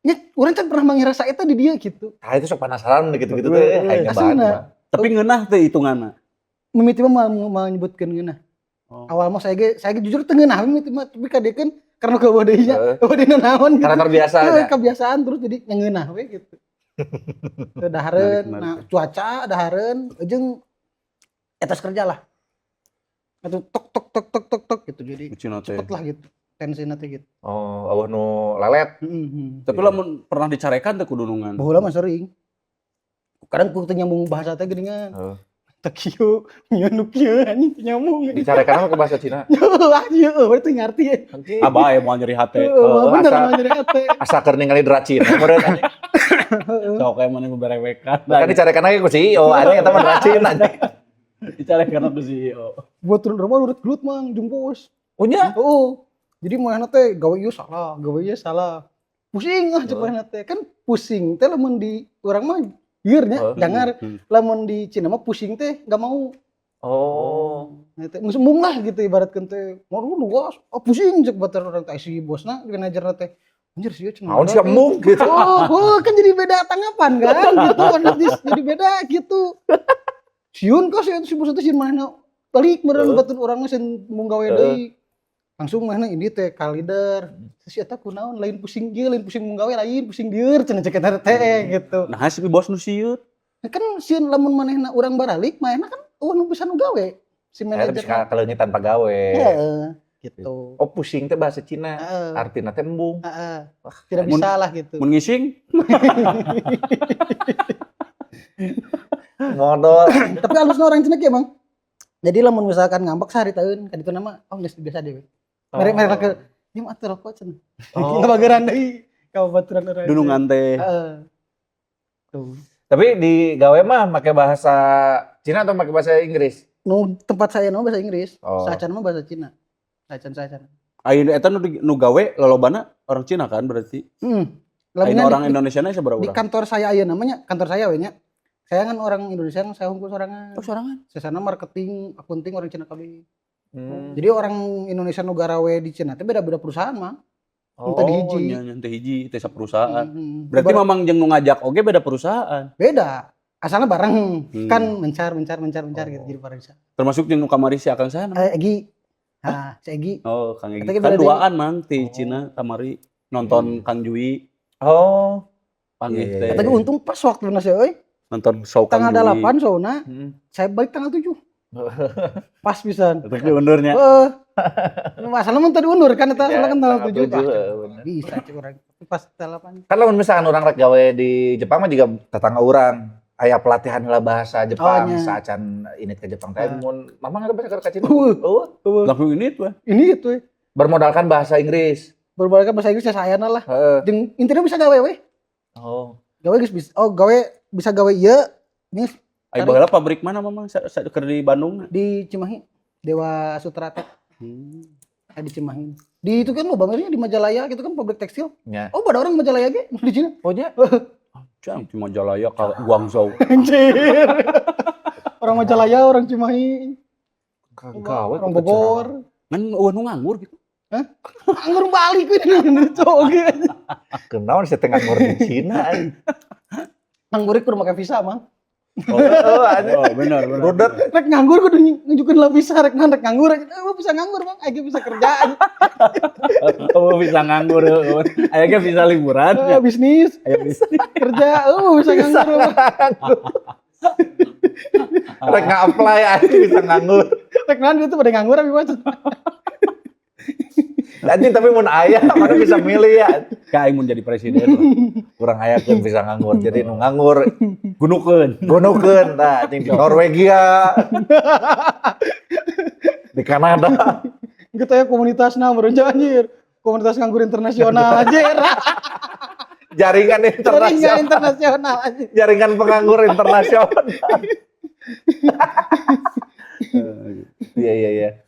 Nya urang can pernah manggih rasa eta di dieu gitu. Tah, itu sok penasaran gitu-gitu teh hayang nyobaan Aslinya. mah. Tapi ngeunah teh hitunganna. Mimiti mah mau nyebutkeun ngeunah. Oh. Awal mah saya ge jujur teu ngeunah mimiti mah, tapi kadekeun karena euweuh deui nya, euweuh deui naon gitu. Karena terbiasa Heeh, nya. kebiasaan terus jadi ngeunah we gitu. Teu dahareun, Menarik, menarik. nah cuaca dahareun jeung etos kerja lah. Atau tok tok tok tok tok tok gitu, jadi Cina teh. cepet lah gitu. Tensina teh gitu. Oh, euweuh nu lelet. Heeh. Tapi lamun pernah dicarekan teh kudunungan. Baheula mah sering. Kadang ku teu nyambung bahasa teh geuningan. Heeh. Teu kieu, nyieun nu kieu anjing teu nyambung. Dicarekan mah ke bahasa Cina. Wah, ieu euweuh teu ngarti. Anjing. Abah aya moal nyeri hate. Heeh, bener asa- mah nyeri hate. Asa keur ningali dracin. Meureun anjing. Sok aya mana beberewekan. Kan dicarekan lagi ku CEO, anjing eta mah dracin anjing. Dicarekan ku CEO. Buat turun rumah urut gelut mang jeung bos. Oh nya? Oh. Jadi manehna teh gawe ieu salah, gawe ieu salah. Pusing ah cek manehna teh. Kan pusing teh lamun di urang mah lieur nya, jangan lamun di Cina mah pusing teh nggak mau. Oh. Nah, teh geus embung lah gitu ibaratkeun teh. Mau luas, oh pusing cek batur urang teh si bosna manajerna teh. Anjir sih cenah. Naon sih embung gitu. Oh, kan jadi beda tanggapan kan gitu kan jadi beda gitu. Sieun kok si si bos teh sieun manehna balik meureun batur urang mah sieun embung gawe deui. Langsung manehna ini teh ka leader. Si eta kunaon, lain pusing ieu, lain pusing mung gawe, lain pusing dieur cenah cek eta teh gitu. Nah, si bos nu sieun. Nah, kan sieun lamun manehna urang baralik, manehna kan euweuh nu bisa nu gawe. Si Saya manajer. bisa kaleungit tanpa gawe. Heeh, gitu. Oh, pusing teh bahasa Cina. Heeh. Artinya teh embung. Heeh. Tidak bisa lah gitu. Mun ngising Modal. Tapi halusna orang Cina kieu, Bang. Jadi lamun misalkan ngambek sehari tahun ka ditu nama oh geus biasa dewe. Merek merek ke nyium atuh rokok cenah. Oh. Ngabageran deui ka babaturan urang. Dunungan teh. Heeh. Tuh. Tapi di gawe mah pakai bahasa Cina atau pakai bahasa Inggris? Nu tempat saya nu bahasa Inggris, Oh. saacan mah bahasa Cina. Saacan saacan. Ayeuna eta nu gawe lolobana orang Cina kan berarti. Heeh. Ayeuna orang Indonesia na sabaraha di urang? Kantor saya aya namanya kantor saya we nya. Saya kan orang Indonesia, saya hungkul sorangan. Oh, sorangan. Sesana marketing, akunting orang Cina kabeh. Jadi orang Indonesia nu garawe di Cina teh beda-beda perusahaan mah. Oh. Teu hiji. Nya nya teu hiji, teh saperusahaan. Berarti Ibarat- mamang jeung nu ngajak oge beda perusahaan. Beda. Asalnya bareng kan mencar mencar mencar mencar gitu Oh. jadi bareng bisa. Termasuk jeung nu kamari si Akang sana. Eh, Egi. Nah, si Egi. Oh, Kang Egi. Eta ge Kan beda deui. duaan mang ti Cina kamari nonton Kang Jui Oh. panggih Iya, teh. Eta ge untung pas waktu nasi euy. Nonton show Kang Tanggal Jui. 8 showna, saya balik tanggal 7. Pas pisan. Eta ge undurnya. Heeh. Masalah mun teu diundur kan eta Iya, soalnya kan tanggal tanggal 7. 7, bener. Bisa cek urang. Tapi pas 8. Kan lamun misalkan orang rek gawe di Jepang mah juga tetangga orang. Aya pelatihan heula bahasa Jepang Oh, nya. saacan ini ke Jepang teh Ah. mun Mamang ada bahasa ka Cina. Eueuh. Oh, Langsung ini tuh. Ini itu bermodalkan bahasa Inggris. berbagai bahasa Inggris ya sayana lah. Heeh. Jeung intinya bisa gawe we. Oh. Gawe geus bisa. Oh, gawe bisa gawe ieu. Ini Ayo baheula pabrik mana Mamang keur di Bandung? di Cimahi. Dewa Sutra Tech di Cimahi. Di itu kan loba di Majalaya gitu kan pabrik tekstil. Nya. Oh, pada orang Majalaya ge di Cina. Oh nya. Cang di Majalaya ka Guangzhou. Anjir. Orang Majalaya, orang Cimahi, Gawe orang Bogor. Ngan eueuh nu nganggur gitu. Anggur balik we oge. Kenaon sih teh nganggur di Cina anjing. Nganggur kudu make visa mah. Oh, oh benar benar. Rudet. Rek nganggur kudu nunjukeun lah visa, rek naon rek nganggur. Eh, bisa nganggur bang, aing bisa kerjaan. Oh bisa nganggur heueuh. Aya ge bisa liburan. Eh, bisnis, Aya bisa. kerja, oh bisa nganggur. Bang. Rek nge-apply anjing bisa nganggur. Rek naon itu pada nganggur abi mah. Anjing tapi mun aya mana bisa milih ya. Ka aing mun jadi presiden. Kurang ayakeun bisa nganggur. Jadi nu nganggur Gunukeun. gunukeun tah anjing di Norwegia. Di Kanada. Gitu ya komunitasna baru anjir. Komunitas nganggur internasional anjir. Jaringan Jaringan internasional. internasional anjir. Jaringan penganggur internasional. Iya.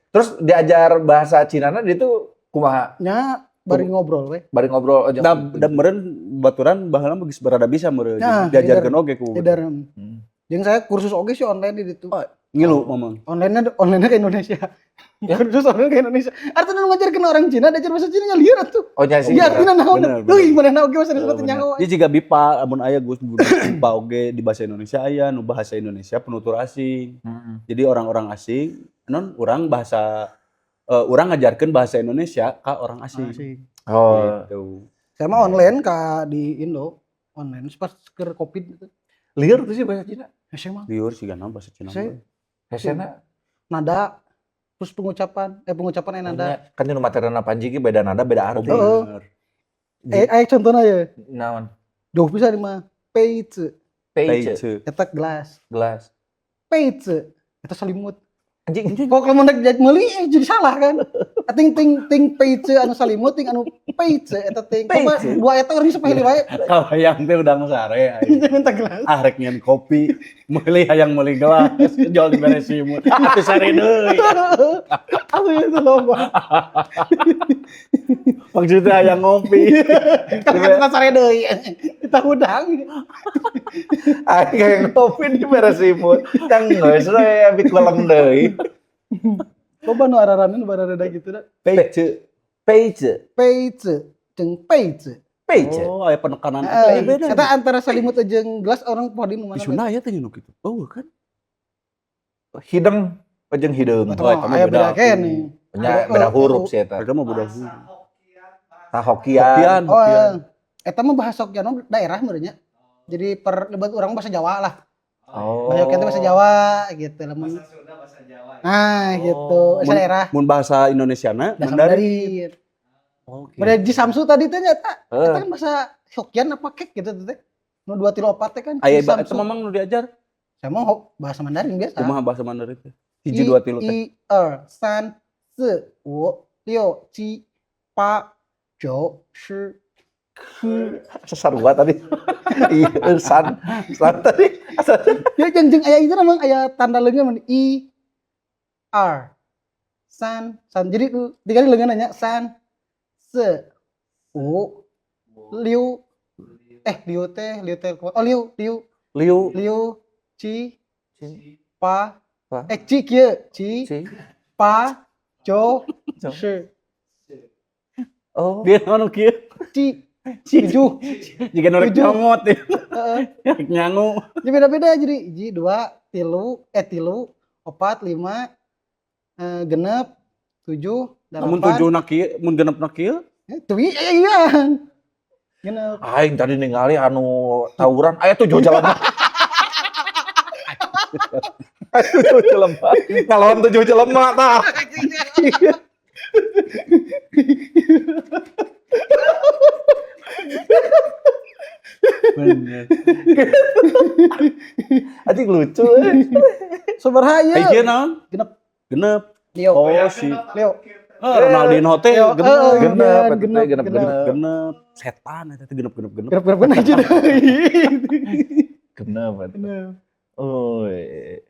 Terus diajar bahasa Cina na dia tuh kumaha? Nya bari ngobrol we. Bari ngobrol aja. Da da meureun baturan baheula mah geus berada bisa meureun. Nah, Diajarkeun oge ku. Edan. Jeung saya kursus oge sih online di ditu. Ngilu Mamang. Online-nya online-nya ke Indonesia. Ya? Kursus online ke Indonesia. Artinya nu ngajarkeun orang Cina diajar bahasa Cina nya lieur atuh. Oh nya sih. Ya artinya naon? Bener, bener. Euy, manehna oge bahasa Indonesia teh Bener. nyaho. Dia juga BIPA, amun aya Gus BIPA oge di bahasa Indonesia aya nu bahasa Indonesia penutur asing. Jadi orang-orang asing non orang bahasa orang ngajarkeun bahasa Indonesia ke orang asing. Oh. Gitu. Saya mah online ka di Indo, online pas keur Covid gitu. Lieur tuh sih bahasa Cina. Hese mah Liur sih kana bahasa Cina. Saya- Hesena. nada terus pengucapan, pengucapan aya nada. Kan nu materina Panji ge beda nada beda Oh, arti. Heeh. bener. Aya contohna ya. Naon? Jauh pisan mah. 杯子 Page Peice. eta gelas. gelas. 被子 eta selimut. Anjing. Kok kalau mau meuli jadi salah kan? Ting ting ting 被子 anu salimut ting anu 被子 eta ting. Kumaha 被子. dua eta urang sepahili wae. Kabayang teh udang sare aing. Minta gelas. Ah rek nyieun kopi, meuli hayang meuli gelas, jual dibere simut. Atuh sare deui. Asli itu loba. Maksudnya hayang ngopi. Kan kita sare deui. Kita hudang. Aing kayak ngopi di beres simut. Kan geus we abi kulem deui. Loba nu ararane nu barareda gitu da. Peice. Page. 杯子jeung 被子. Page. Oh, aya penekanan eta Heeh. ya beda. Eta antara salimut jeung gelas orang poho nu mana. Di Sunda aya teh nu kitu. Oh, kan. Hideng jeung hideung. Eta Oh, eta mah mah aya beda. beda keneh. Nya beda huruf sih eta. Eta mah budak. Bahasa Hokian, bahasa Tah Hokian. Hokian, Oh, Hokian. eta mah bahasa Hokian mah daerah meureun nya. Jadi per lebat urang bahasa Jawa lah. Oh. Bahasa Hokian teh bahasa Jawa gitu lamun. bahasa Sunda, bahasa Jawa. ya. Nah, gitu. Bahasa daerah. Mun bahasa Indonesiana Bahasa Mandarin. Mandarin. Oke. Beda Ji Samsu tadi teh nya eta. Heeh. Eta kan bahasa Hokian apa kek gitu teh. Nu 2 3 4 teh kan. Aya Ji eta Samsu. mamang nu diajar. Saya mau bahasa Mandarin biasa. Kumaha bahasa Mandarin teh? Hiji dua tilu teh. 一二三四五六七八九十。 Sesar gua tadi. Iya, san san tadi. Ya jeung jeung aya itu memang aya tanda leungeun mun I R 三三 jadi tiga kali leungeun nya 三四五六 六 teh 六 teh oh 六六 六 六七八 八 七 kieu 七 七 八九十 Oh. Dia naon nu kieu? 七 tujuh Jiga nu rek Tujuh. nyomot ya. Heeh. Rek nyangu. Jadi beda-beda jadi hiji dua 3 3 4 5 6 7 Mun 8 tujuh na kieu, mun genep na kieu, Tuh iya iya. 6. Aing tadi ningali anu tawuran aya 7 jelema. Aya 7 jelema. Ngalawan 7 jelema tah. Bener. Anjing lucu eh. Sabaraha ieu? Ai ieu naon? Genep. Genep. Leo. Oh si Leo. Oh, Ronaldinho teh Leo. genep. Eh, Genep, genep, genep, genep, genep. Genep. Setan eta teh genep genep genep. Genep genep genep aja deui. Genep eta. Genep. Oh. Iya.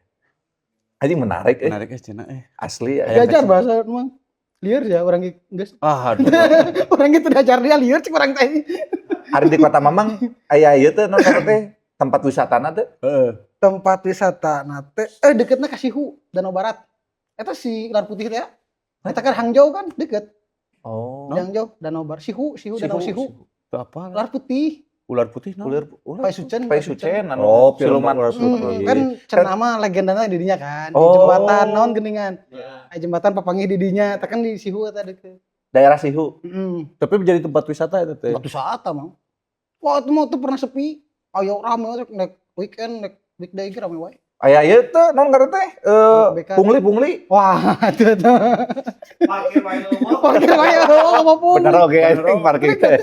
Anjing menarik eh. Menarik Cina eh. Asli. Diajar bahasa emang. Lieur ya orang ge geus. Ah, aduh. Orang gitu diajar dia lieur cik orang teh. Ari di kota Mamang aya ieu teh naon teh tempat wisatana teh. Heeh. Tempat wisata nate deketna ka Sihu, Danau Barat. Eta si Ular Putih teh ya. Eta kan Hangzhou kan deket. Oh. Hangzhou, Danau Barat, Sihu, Sihu, Danau Sihu. Itu apa? Ular Putih, Ular putih naon? Ular ular. Pai Sucen. Pai Sucen anu Oh, film siluman. ular putih. Kan cenah mah legendana di dinya kan. Di Oh. jembatan naon geuningan. Ya. Aya jembatan papanggih di dinya, eta kan di Sihu eta deket. Daerah Sihu. Heeh. Tapi menjadi tempat wisata itu teh. Tempat wisata mang. Wah, itu mah tuh pernah sepi. Ayo rame we, nek weekend, nek weekday ge rame wae. Aya ieu teh naon ngaran teh? Eh BK. pungli pungli. Wah, itu tuh. Parkir wae lo. Parkir wae oh, apa pun. Bener oge anjing parkir teh.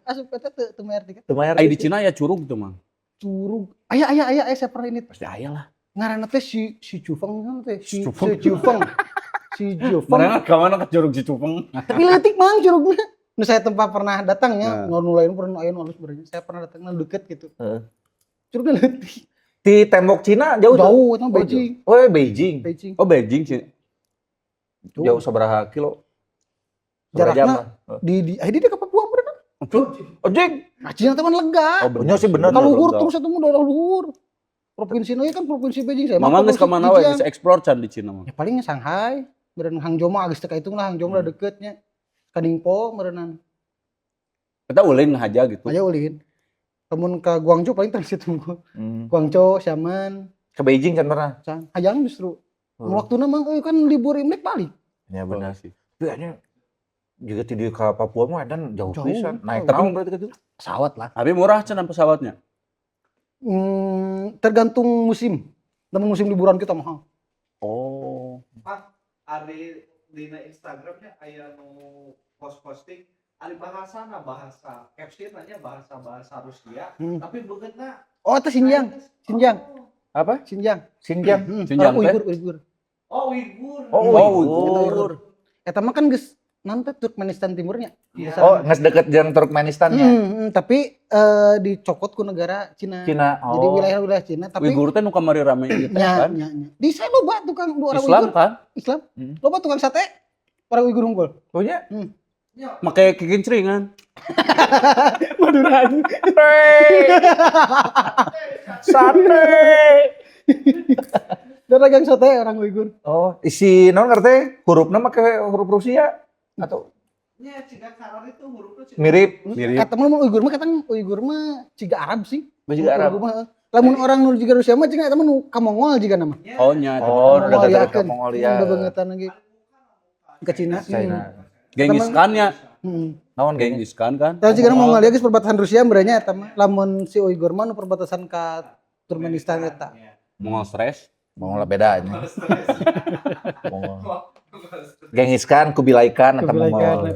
Asup eta teu teu bayar tiket. Teu mayar. Ai di Cina ya curug tuh, Mang. Curug. Aya aya aya aya saya pernah ini. Pasti aya lah. Ngaranna teh si si Jufeng kan teh si Si Jufeng. si Jufeng. Si Jufeng. Mana ka mana ke curug si Cupeng? Tapi leutik mang curugna. Nu saya tempat pernah datangnya, Nah. nu lain pernah aya nu alus berarti. Saya pernah datang deket gitu. Heeh. Curugna leutik. Di tembok Cina jauh tuh. Jauh itu mah Oh, Beijing. jauh. Oh, Beijing. Beijing. Oh, Beijing sih. Jauh sabaraha kilo? Sabaraha Jarakna jam lah. Di di ke Papua bener. Anjing. Nah, Cina teh mah lega. Oh, Bener sih, bener. Ka luhur terus eta mah daerah luhur. Provinsi nu kan provinsi Beijing saya. mah Mama geus ka provinsi mana we Zhejiang. geus explore can di Cina mah. Ya palingnya Shanghai, meureun Hangzhou mah geus teu kahitung lah, Hangzhou mah Hmm. deketnya. Ka Ningbo meureunnan. Kita ulin aja gitu. Aya ulin. Lamun ka Guangzhou paling transit unggul. Guangzhou, Xiamen, Ke Beijing kan pernah. Sang. Hayang justru. Hmm. Waktuna mah euy kan libur Imlek balik. Ya benar. sih. Tapi kayaknya juga tidak ke Papua mah dan jauh, Jauh. pisan. Naik Tapi- naon berarti ke situ? Pesawat lah. Tapi murah cenah pesawatnya. Tergantung musim. Lamun musim liburan kita mahal. Oh. Ari dina Instagramnya aya nu post-posting ari bahasana bahasa caption nanya bahasa bahasa Rusia tapi beungeutna Oh, itu Xinjiang. Xinjiang. Apa? Xinjiang. Xinjiang. Xinjiang Orang teh? Uighur, Uighur. Oh, Uighur. Oh, Oh, Uighur. Uighur. Eta mah kan geus nanti Turkmenistan Timurnya. Iya. Oh, geus deket jeung Turkmenistan ya? Tapi dicokot ku negara Cina. Cina. Oh. Jadi wilayah-wilayah Cina tapi Uighur teh nu kamari rame ieu teh nya, kan. nya, nya. Di saya loba tukang dua orang Islam Uighur. kan? Islam. Hmm. Loba tukang sate orang Uighur unggul. Oh nya? Make kikincringan. Madura aja. Sate. Dan dagang sate orang Uighur. Oh, isi naon ngerti? Hurufna make huruf Rusia atau Nya ciga karar itu hurufnya ciga. mirip? Mirip. Kata mah Uighur mah kata Uighur mah ciga Arab sih. Ciga Arab. Uighur mah. Lamun orang nu jiga Rusia mah ciga eta mah nu ka Mongol jiga nama. Nya. Oh nya. Oh, udah Mongolia dekat ke kan. Mongolia. Udah bangetan lagi ke Cina. China. Genghis Khan nya. Naon geng? Genghis Khan kan. Tapi jika Mongolia geus perbatasan Rusia berenya eta mah. Lamun si Uighur mah nu perbatasan ka Turkmenistan eta. Mongol stres. Mongol beda nya. Mongol. Genghis Khan, Kubilai Khan atau Kubilai Khan. Mongol.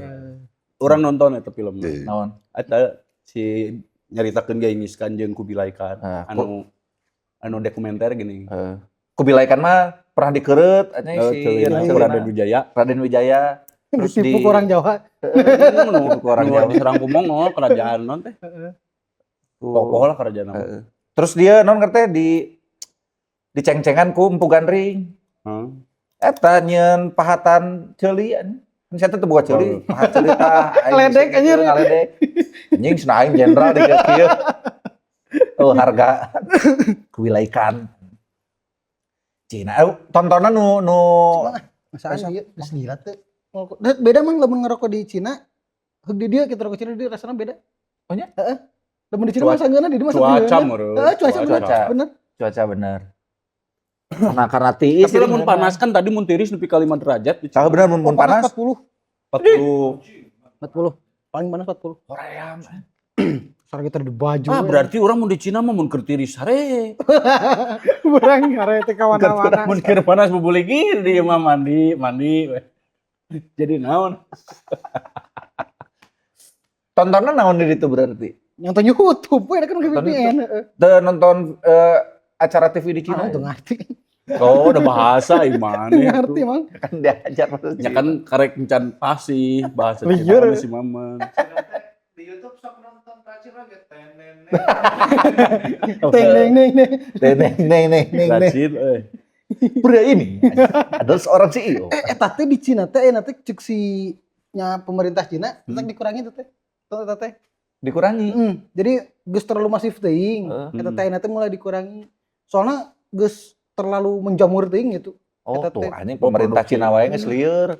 Orang nonton eta filmna. Naon? Eta si nyaritakeun Genghis Khan jeung Kubilai Khan. Ah, Anu anu dokumenter gini. Kubilai Khan mah pernah dikereut anya Eh, si ceulina ceulina. Raden Wijaya. Raden Wijaya. Terus Ditipu di ku orang Jawa. Nu Ku orang nu Jawa. diserang ku Mongol kerajaan non teh. Popoh lah kerajaan. Heeh. Terus dia non ngerti di diceng-cengan ku Empu Gandring. Heeh. Eta nyieun pahatan ceuli anjing. Saya teh boga ceuli, pahat ceuli tah. Aing Ledek, bisa anjir. Ngaledek. Anjing cenah aing jenderal di kieu. Oh, harga Kubilai Khan. Cina, tontonan nu nu Masaan ieu geus gila teh. Beda mang lamun ngerokok di Cina, heug di dieu kita rokok Cina di dieu rasana beda. Oh nya? Heeh. Lamun di Cina mah sanggeuna di dieu mah Cuaca sanggeuna. meureun. Heeh, cuaca bener. Cuaca. Bener. Cuaca bener. Karena tiis. Tapi lamun panas kan tadi mun tiris nepi ka 5 derajat di Tahu bener mun mun panas. 40. 40. 40. Paling panas 40. Hoream. Sekarang kita di baju. Ah, berarti orang mun di Cina mah mun keur tiris sare. Berang hare teh kawana-wana. Mun keur panas bubuligir di mah mandi, mandi. We. Jadi naon? Tontonan naon di ditu berarti? Nonton YouTube, we kan pakai Nonton VPN. Heeh. Teu nonton acara TV di Cina. Ah, teu ngarti. Oh, udah bahasa imane. Teu ngarti, Mang. Kan diajar bahasa Ya Cina. kan karek encan pasti bahasa Cina Lieur. mah si Maman. Cina teh di YouTube sok nonton racun lagi tenene. Teng neng neng neng. Neng neng neng neng neng. Racun euy. Pria ini adalah seorang CEO. Eh, eta teh di Cina teh eta teh cek si nya pemerintah Cina teteh dikurangi tuh teh. Tuh eta teh. Dikurangi. Jadi geus terlalu masif teuing. Heeh. Eta teh teh mulai dikurangi. Soalnya geus terlalu menjamur teuing gitu. Oh Eta tuh teh. anjing pemerintah Produksi. Cina wae geus lieur.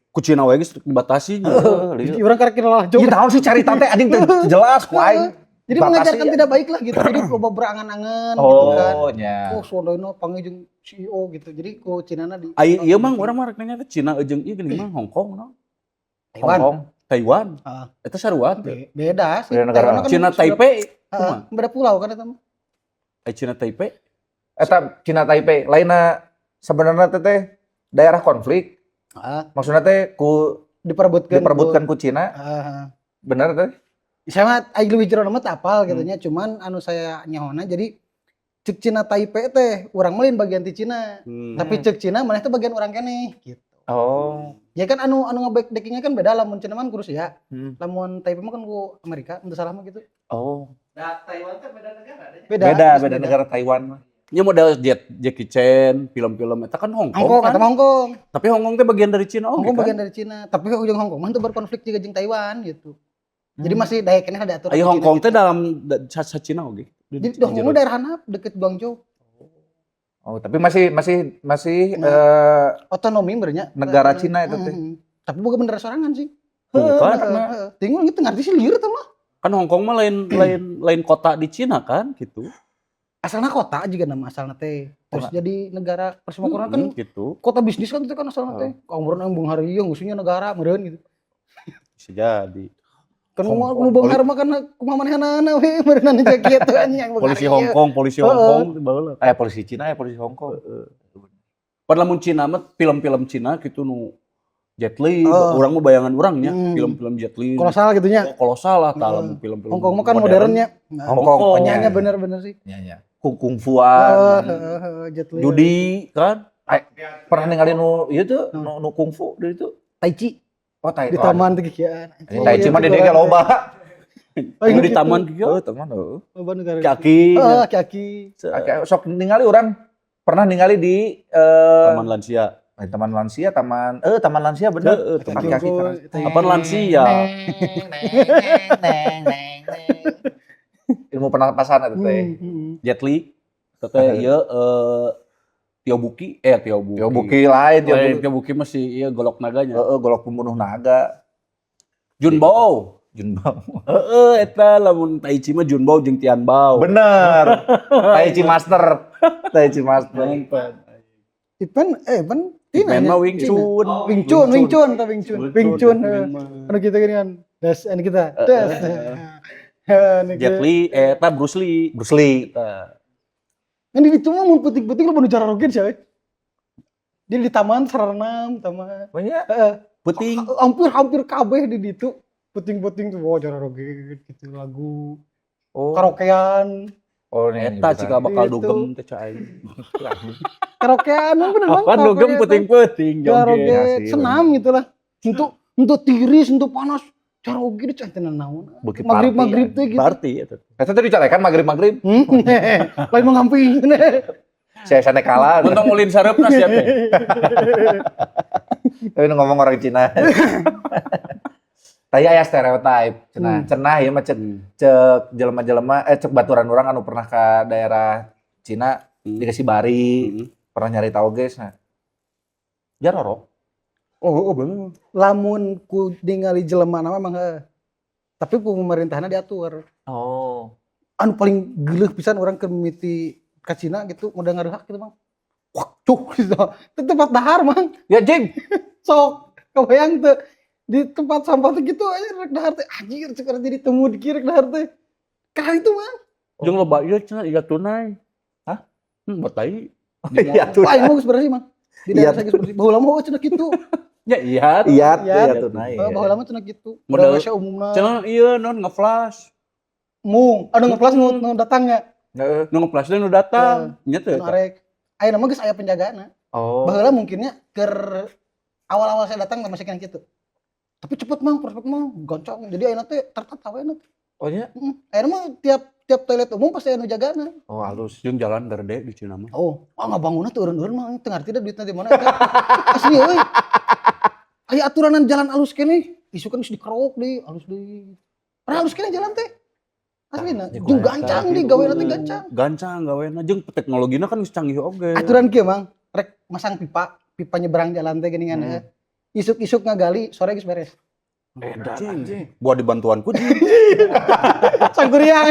Ku Cina wae geus dibatasi nya. Heeh, Jadi lieur. urang karek kira lah Ieu naon sih carita teh anjing teu jelas ku aing. Jadi Batasi mengajarkan ya. tidak baik lah gitu. Jadi loba berangan-angan gitu kan. Oh nya. Oh, suadana panggil jeung CEO gitu. Jadi ku Cinana di Ai ieu mang urang mah rek nanya teh Cina jeung ieu geuning mah Hong Kong no. Taiwan. Hong Kong. Taiwan. Ah. Eta sarua teh. Beda sih. Beda negara. Taiwan kan Cina Taipei Heeh, kumaha? beda pulau kan eta mah. Ai Cina Taipei. Eta Cina Taipei lainna sebenarnya teh teh daerah konflik. Heeh, Maksudnya teh ku diperebutkan. diperebutkan ku Cina, Heeh. bener teh? Saya mah aing leuwih jero mah teu apal gitu nya, cuman anu saya nyahona jadi cek Cina Taipei teh urang mah lain bagian ti Cina. Tapi cek Cina maneh teh bagian urang keneh gitu. Oh. Ya kan anu anu nge-backingnya kan beda lamun Cina mah ku Rusia. Hmm. Lamun Taipei mah kan ku Amerika, mun teu salah mah gitu. Oh. Nah, Taiwan teh beda negara deh. Beda, Beda, terus beda negara Taiwan mah. Nya model Jackie Chan, film-film eta kan Hong Hong Kong Kong, kan. eta mah Hong Kong. Tapi Hong Kong teh bagian dari Cina Hong oge Kong kan. bagian dari Cina, tapi ujung Hong Kong mah teu berkonflik juga jeung Taiwan gitu. Jadi masih daek keneh diatur. Ayo ku Hong Cina Kong gitu. teh dalam sa Cina oge. Jadi di Hong Kong daerah handap deket Guangzhou. Oh, tapi masih masih masih Nah. eh, Otonomi berenya. negara Cina itu teh. Tapi bukan bendera sorangan sih. Bukan. Heeh. Tinggal gitu ngerti sih lieur teh mah. Kan Hong Kong mah lain lain lain kota di Cina kan gitu. Asalnya kota juga nama asalnya teh. Terus Kota. jadi negara persemakmuran kan Gitu. kota bisnis kan itu kan asalnya teh. Kaumuran yang beunghar ieu ngusunya negara meureun gitu. Bisa jadi. Kan Hong mau Kong. nu beunghar mah kan kumaha manehanana we meureun aja kieu anjing yang beunghar Polisi ieu. Hong Kong, polisi Hong Kong teh baheula. Polisi Cina ya polisi Hong Kong. Pan lamun Cina mah film-film Cina gitu nu Jet Li, Oh. urang mah bayangan urangnya film-film Jet Li. Kolosal gitu nya. Oh, kolosal lah tah Heeh. lamun film-film. Hong Kong mah kan modernnya. Nah, Hong Kong, Hong Kong. nya. nya bener-bener sih. Nya nya. Kung kungfuan. Heeh, heeh, Jet Li. Judi kan. Pernah ningali nu ieu tuh nu, nu kungfu dari itu. Tai Chi Oh, Tai di taman teh kikian. Ini Tai Chi mah di dieu ge loba. Oh, Nu di taman kieu. Oh, teman heuh. Loba negara. Kaki. Heeh, kaki. Oke, sok ningali urang pernah ningali di Taman lansia. taman lansia, taman taman lansia bener. Heeh, Taman taman kaki keras. Apa lansia? Ilmu pernapasan eta teh. Jet Li. Teh ieu Tio Buki, Tio Buki. Tio Buki lain, Tio Lain, Buki. Tio Buki masih ieu golok naganya. Heeh, golok pembunuh naga. Junbao. Junbao. Heeh, eta lamun Tai Chi mah Junbao jeung Tian Bao. Bener. Tai Chi Master. Tai Chi Master. Ipan eh Ipan Ip Man Tina mah nya, Wing Cina. Chun. Oh, Wing Chun, Wing Chun, ta Wing Chun. Wing Chun. Ip Heeh. Man mah. Anu kita gini kan. Das anu kita. Das. Heeh, anu Jet kita. Li, eta Bruce Lee. Bruce Lee. Eta. Kan di ditu mah mun peuting-peuting lo nu jararoget sih. Dia di taman saranam, taman. Banyak. Heeh. Peuting. Hampir hampir kabeh di ditu. Peuting-peuting tuh wah jararoget gitu lagu Oh. karaokean. Oh, ini Eta cikal bakal Gitu. dugem teh cai aing. Karaokean bener Bang. Apa dugem peuting-peuting joget. Karaoke Ya sih, senam gitu lah. Untuk tiris, untuk panas. Karaoke itu teu naon. Beuki Maghrib party, maghrib teh gitu. Party eta. Eta teh dicarekan maghrib-maghrib. Lain mau ngamping. Saya sana kalah. Untung ulin sareupna sia teh. Tapi nu ngomong orang Cina. Tapi aya stereotype cenah. Cenah ieu mah cek cek jelema-jelema cek baturan urang anu pernah ke daerah Cina dikasih bari, pernah nyari tahu guys nah. Jarorok. Oh, oh bener. Lamun ku ningali jelema nama emang heuh. Tapi ku pemerintahna diatur. Oh. Anu paling geuleuh pisan urang keur mimiti ka Cina gitu, udah ngaruhak gitu, Bang. Wah, cuk gitu. Itu tempat dahar, Mang. Ya jing. Sok, kebayang tuh di tempat sampah tuh gitu aja rek dahar teh anjir cek jadi temu di kiri rek dahar teh. Karena itu, Mang. Jeung loba ieu cenah iya tunai. Hah? Batai. Iya tuh. Wah, ini mah geus bersih, Mang. Di Iya. daerah saya geus bersih. Baheula mah oh, cenah kitu. Ya iya. Iya, Iya. iya tunai. Baheula mah cenah kitu. Modal- Udah WC umumna. Cenah ieu non ngeflash. Mung, anu ngeplas nu datangnya. Heeh. Nu ngeplas teh nu datang. Nya teh. Nu arek. Ayeuna mah geus aya penjagaana. Oh. Baheula mungkinnya keur awal-awal saya datang masih kena gitu. Tapi cepet Mang, prospek mah gancang. Jadi ayeuna teh tertata we na. Oh nya? Heeh. Ayeuna mah tiap tiap toilet umum pasti aya nu jagana. Oh halus. Jeung jalan gede di Cina mah. Oh, ah ngabangunna teu eureun-eureun mah teu ngarti da duitna di mana eta. Asli euy. Aya aturanan jalan alus keneh, isukan geus dikerok deui, alus deui. Padahal alus keneh jalan teh. Aslina, Tah, jeung gancang deui gawena teh gancang. Gancang gawena jeung teknologina kan geus canggih oge. Aturan kieu Mang, rek masang pipa, pipa nyebrang jalan teh geuningan heuh. Isuk-isuk ngagali, sore geus beres. Edan anjing. Buat dibantuan ku. Sangkuriang.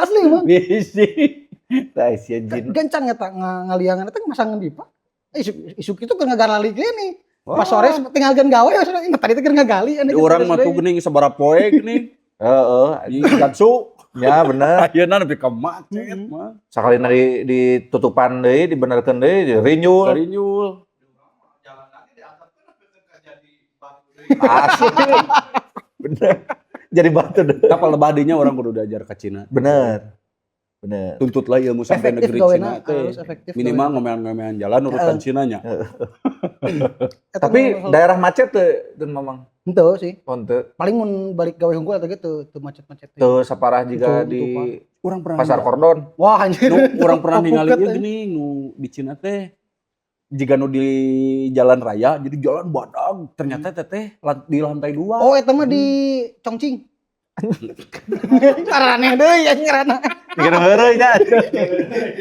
Asli Mang. Bisi. Tah sia jin. Gancang eta ngaliangan eta masang pipa. Isuk isuk itu keur ngagali gini. Pas sore tinggal gen gawe, tadi teh keur ngagali. Di urang mah tuh geuning sabaraha poe geuning. Heeh. Di Gatsu. Ya bener. Ayeuna nepi ka macet mah. Sakali di ditutupan deui, dibenerkeun deui, dirinyul. Karinyul. Jalan lagi diangkatkeun nepi ka jadi batu deui. Asli. Bener. Jadi batu deh. Kapal lebah dinya urang kudu diajar ka Cina. Bener. Bener. Tuntutlah ilmu sampai Efektif negeri gawena, Cina teh. harus efektif. Minimal ngomean-ngomean jalan urutan Cina nya. Eta Tapi mah- daerah macet teu teu Mamang. Henteu sih. Oh henteu. Paling mun balik gawe hungkul atau gitu teu macet-macet. Teu saparah jiga Teu, di teu, Urang pernah Pasar Kordon. Wah anjir. Nu urang pernah ningali Puket, ieu eh. geuning nu di Cina teh jiga nu di jalan raya jadi jalan badag ternyata teteh di lantai 2. Oh eta mah di Chongqing. Aneh deui anjing ngaranna. Dikira heureuy nya.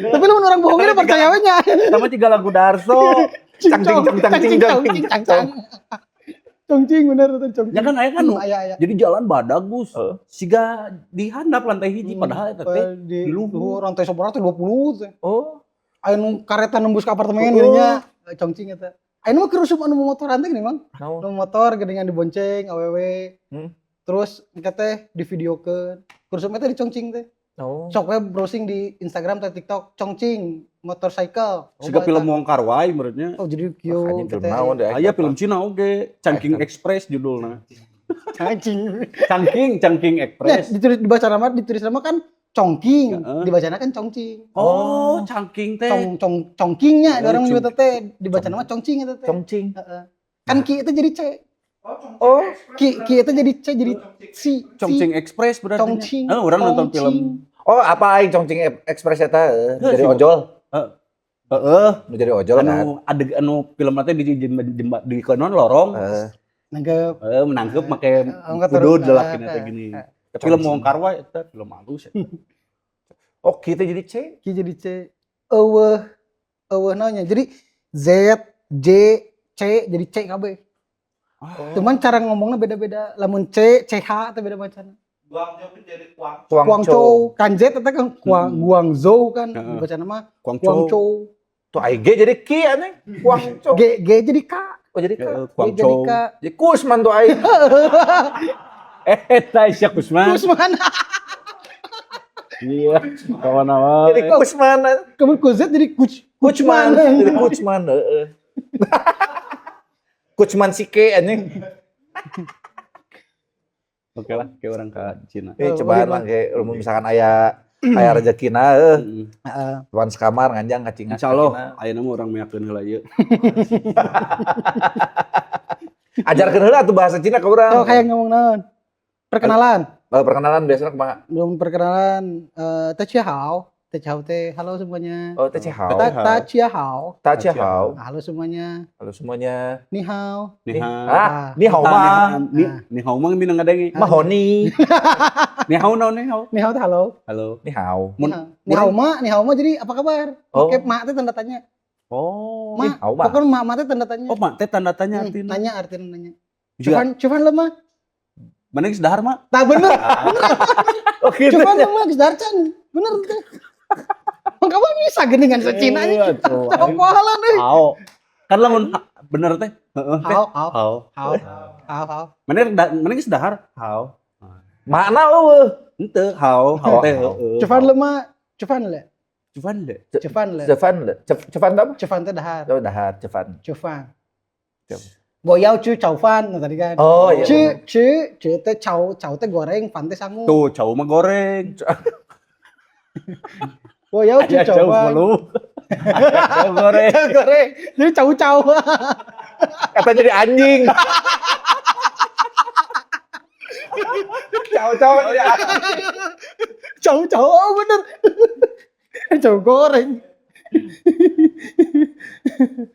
Tapi lamun orang bohongin percaya we nya. Sama jiga lagu Darso. Cang cing cang cang cing cang cing cang cang. Chongqing bener itu Chongqing. Ya kan aya kan nu. Aya aya. Jadi jalan badag Gus. Heeh. Siga di handap lantai hiji padahal eta teh di di luhur. luhur lantai sabaraha teh 20 teh. Oh. Aya nu kareta nembus ke apartemen gini nya Chongqing eta. Aya nu mah keur usum anu momotoran teh gini Mang. Naon? Nu motor geuningan dibonceng awewe. Terus engke teh divideokeun. Keur usum eta di Chongqing teh. Oh. Sok we browsing di Instagram atau TikTok Chongqing motorcycle. Siga film Wong Kar Wai menurutnya. Oh jadi kieu Wah, anjing film naon deh. Aya film Cina oge, Chungking Express judulna. Cangking. Chungking, Chungking Nah, Express. ditulis dibaca nama ditulis nama kan Chongqing, Heeh. dibacana kan Chongqing. Oh, Chungking teh. Cong cong Chongqingnya Oh, orang nyebut teh dibaca nama Chongqing eta teh. Chongqing. Heeh. Kan ki itu jadi C. Oh, Ki ki itu jadi C jadi C. Chongqing Express berarti. Chongqing. Eh, orang nonton film. Oh, apa aing Chongqing Express eta Heuh, jadi sih. ojol. Heeh, Nu jadi ojol kan. anu adeg anu film teh di di konon lorong. Heeh. Nanggep. Heeh, menangkep make Enggak kudud terus, lalakina teh gini. Film Wong Kar Wai eta film halus eta. Oh, kita jadi C. Ki jadi C. Eueuh eueuh naonnya. Jadi Z J C jadi C KB. Cuman cara ngomongnya beda-beda. Lamun C, CH atau beda bacana. Guangzhou jadi Guangzhou. Guangzhou, kan Z eta kan Guangzhou kan Heeh. dibaca nama Guangzhou. Guangzhou. Tuh aing G jadi Ki anjing. Guangzhou. G G jadi K. Oh jadi K. Heeh, G jadi Guangzhou. K. Jadi Kusman tuh aing. Eta Isya Kusman. Kusman. Iya, kawan awal. Jadi Kusman. Kemudian ku Z jadi Kuch Kucman. Jadi Kucman, heeh. Kucman Sike anjing. Oke lah, kayak orang ke Cina. Eh Oh, cobaan lah kayak lamun misalkan aya aya rezekina heuh. Heeh. Tuan sekamar nganjang ka Cina. Insya Allah, ayeuna mah urang meyakeun heula ieu. Ajarkeun heula atuh bahasa Cina ka urang. Oh, kayak ngomong naon? Perkenalan. Oh, perkenalan biasanya kumaha? Belum perkenalan eh 大家好. 大家好 teh halo semuanya. Oh, 大家好. 大家好. 大家好. Halo semuanya. Halo semuanya. 你好. 你好. Ah, 你好吗. 你好 mah minang ngadenge. Mahoni. 你好naon 你好. 你好 teh halo. Halo. 你好. Mun 你好吗, 你好吗 jadi apa kabar? Oh. Oke, 吗 teh tanda tanya. Oh. Ma, 你好吗. pokoknya 吗 吗 teh tanda tanya. Oh, 吗 teh tanda tanya artinya. Nanya artinya nanya. Juga. 吃饭吃饭了吗? Mana geus dahar mah? Tah bener. Oh, gitu. 吃饭了吗 geus dahar can. Bener teh. Kamu bisa geuningan sa Cina nya. Apalan euy. Hao. Kan lamun bener teh. Heeh teh. 好好 Hao. 好好好. Mana mana geus dahar? 好. Makna eueuh. Henteu, 好, 好 teh heeh. 吃饭了吗, 吃饭了. 吃饭le. 吃饭了. 吃饭le. 吃饭 apa? 吃饭 teh dahar. Oh, dahar, 吃饭. 吃饭.我要吃炒饭 nah, tadi kan. Oh iya. 吃吃吃 teh 炒炒 teh goreng, 饭 teh sangu. Tuh, 炒 mah goreng. 我要吃 Aya 炒 jauh 饭. mulu. Aya 炒 goreng. Goreng. Jadi 炒炒. Kata jadi anjing. 炒炒jadi anjing. 炒炒 oh bener. 炒 goreng.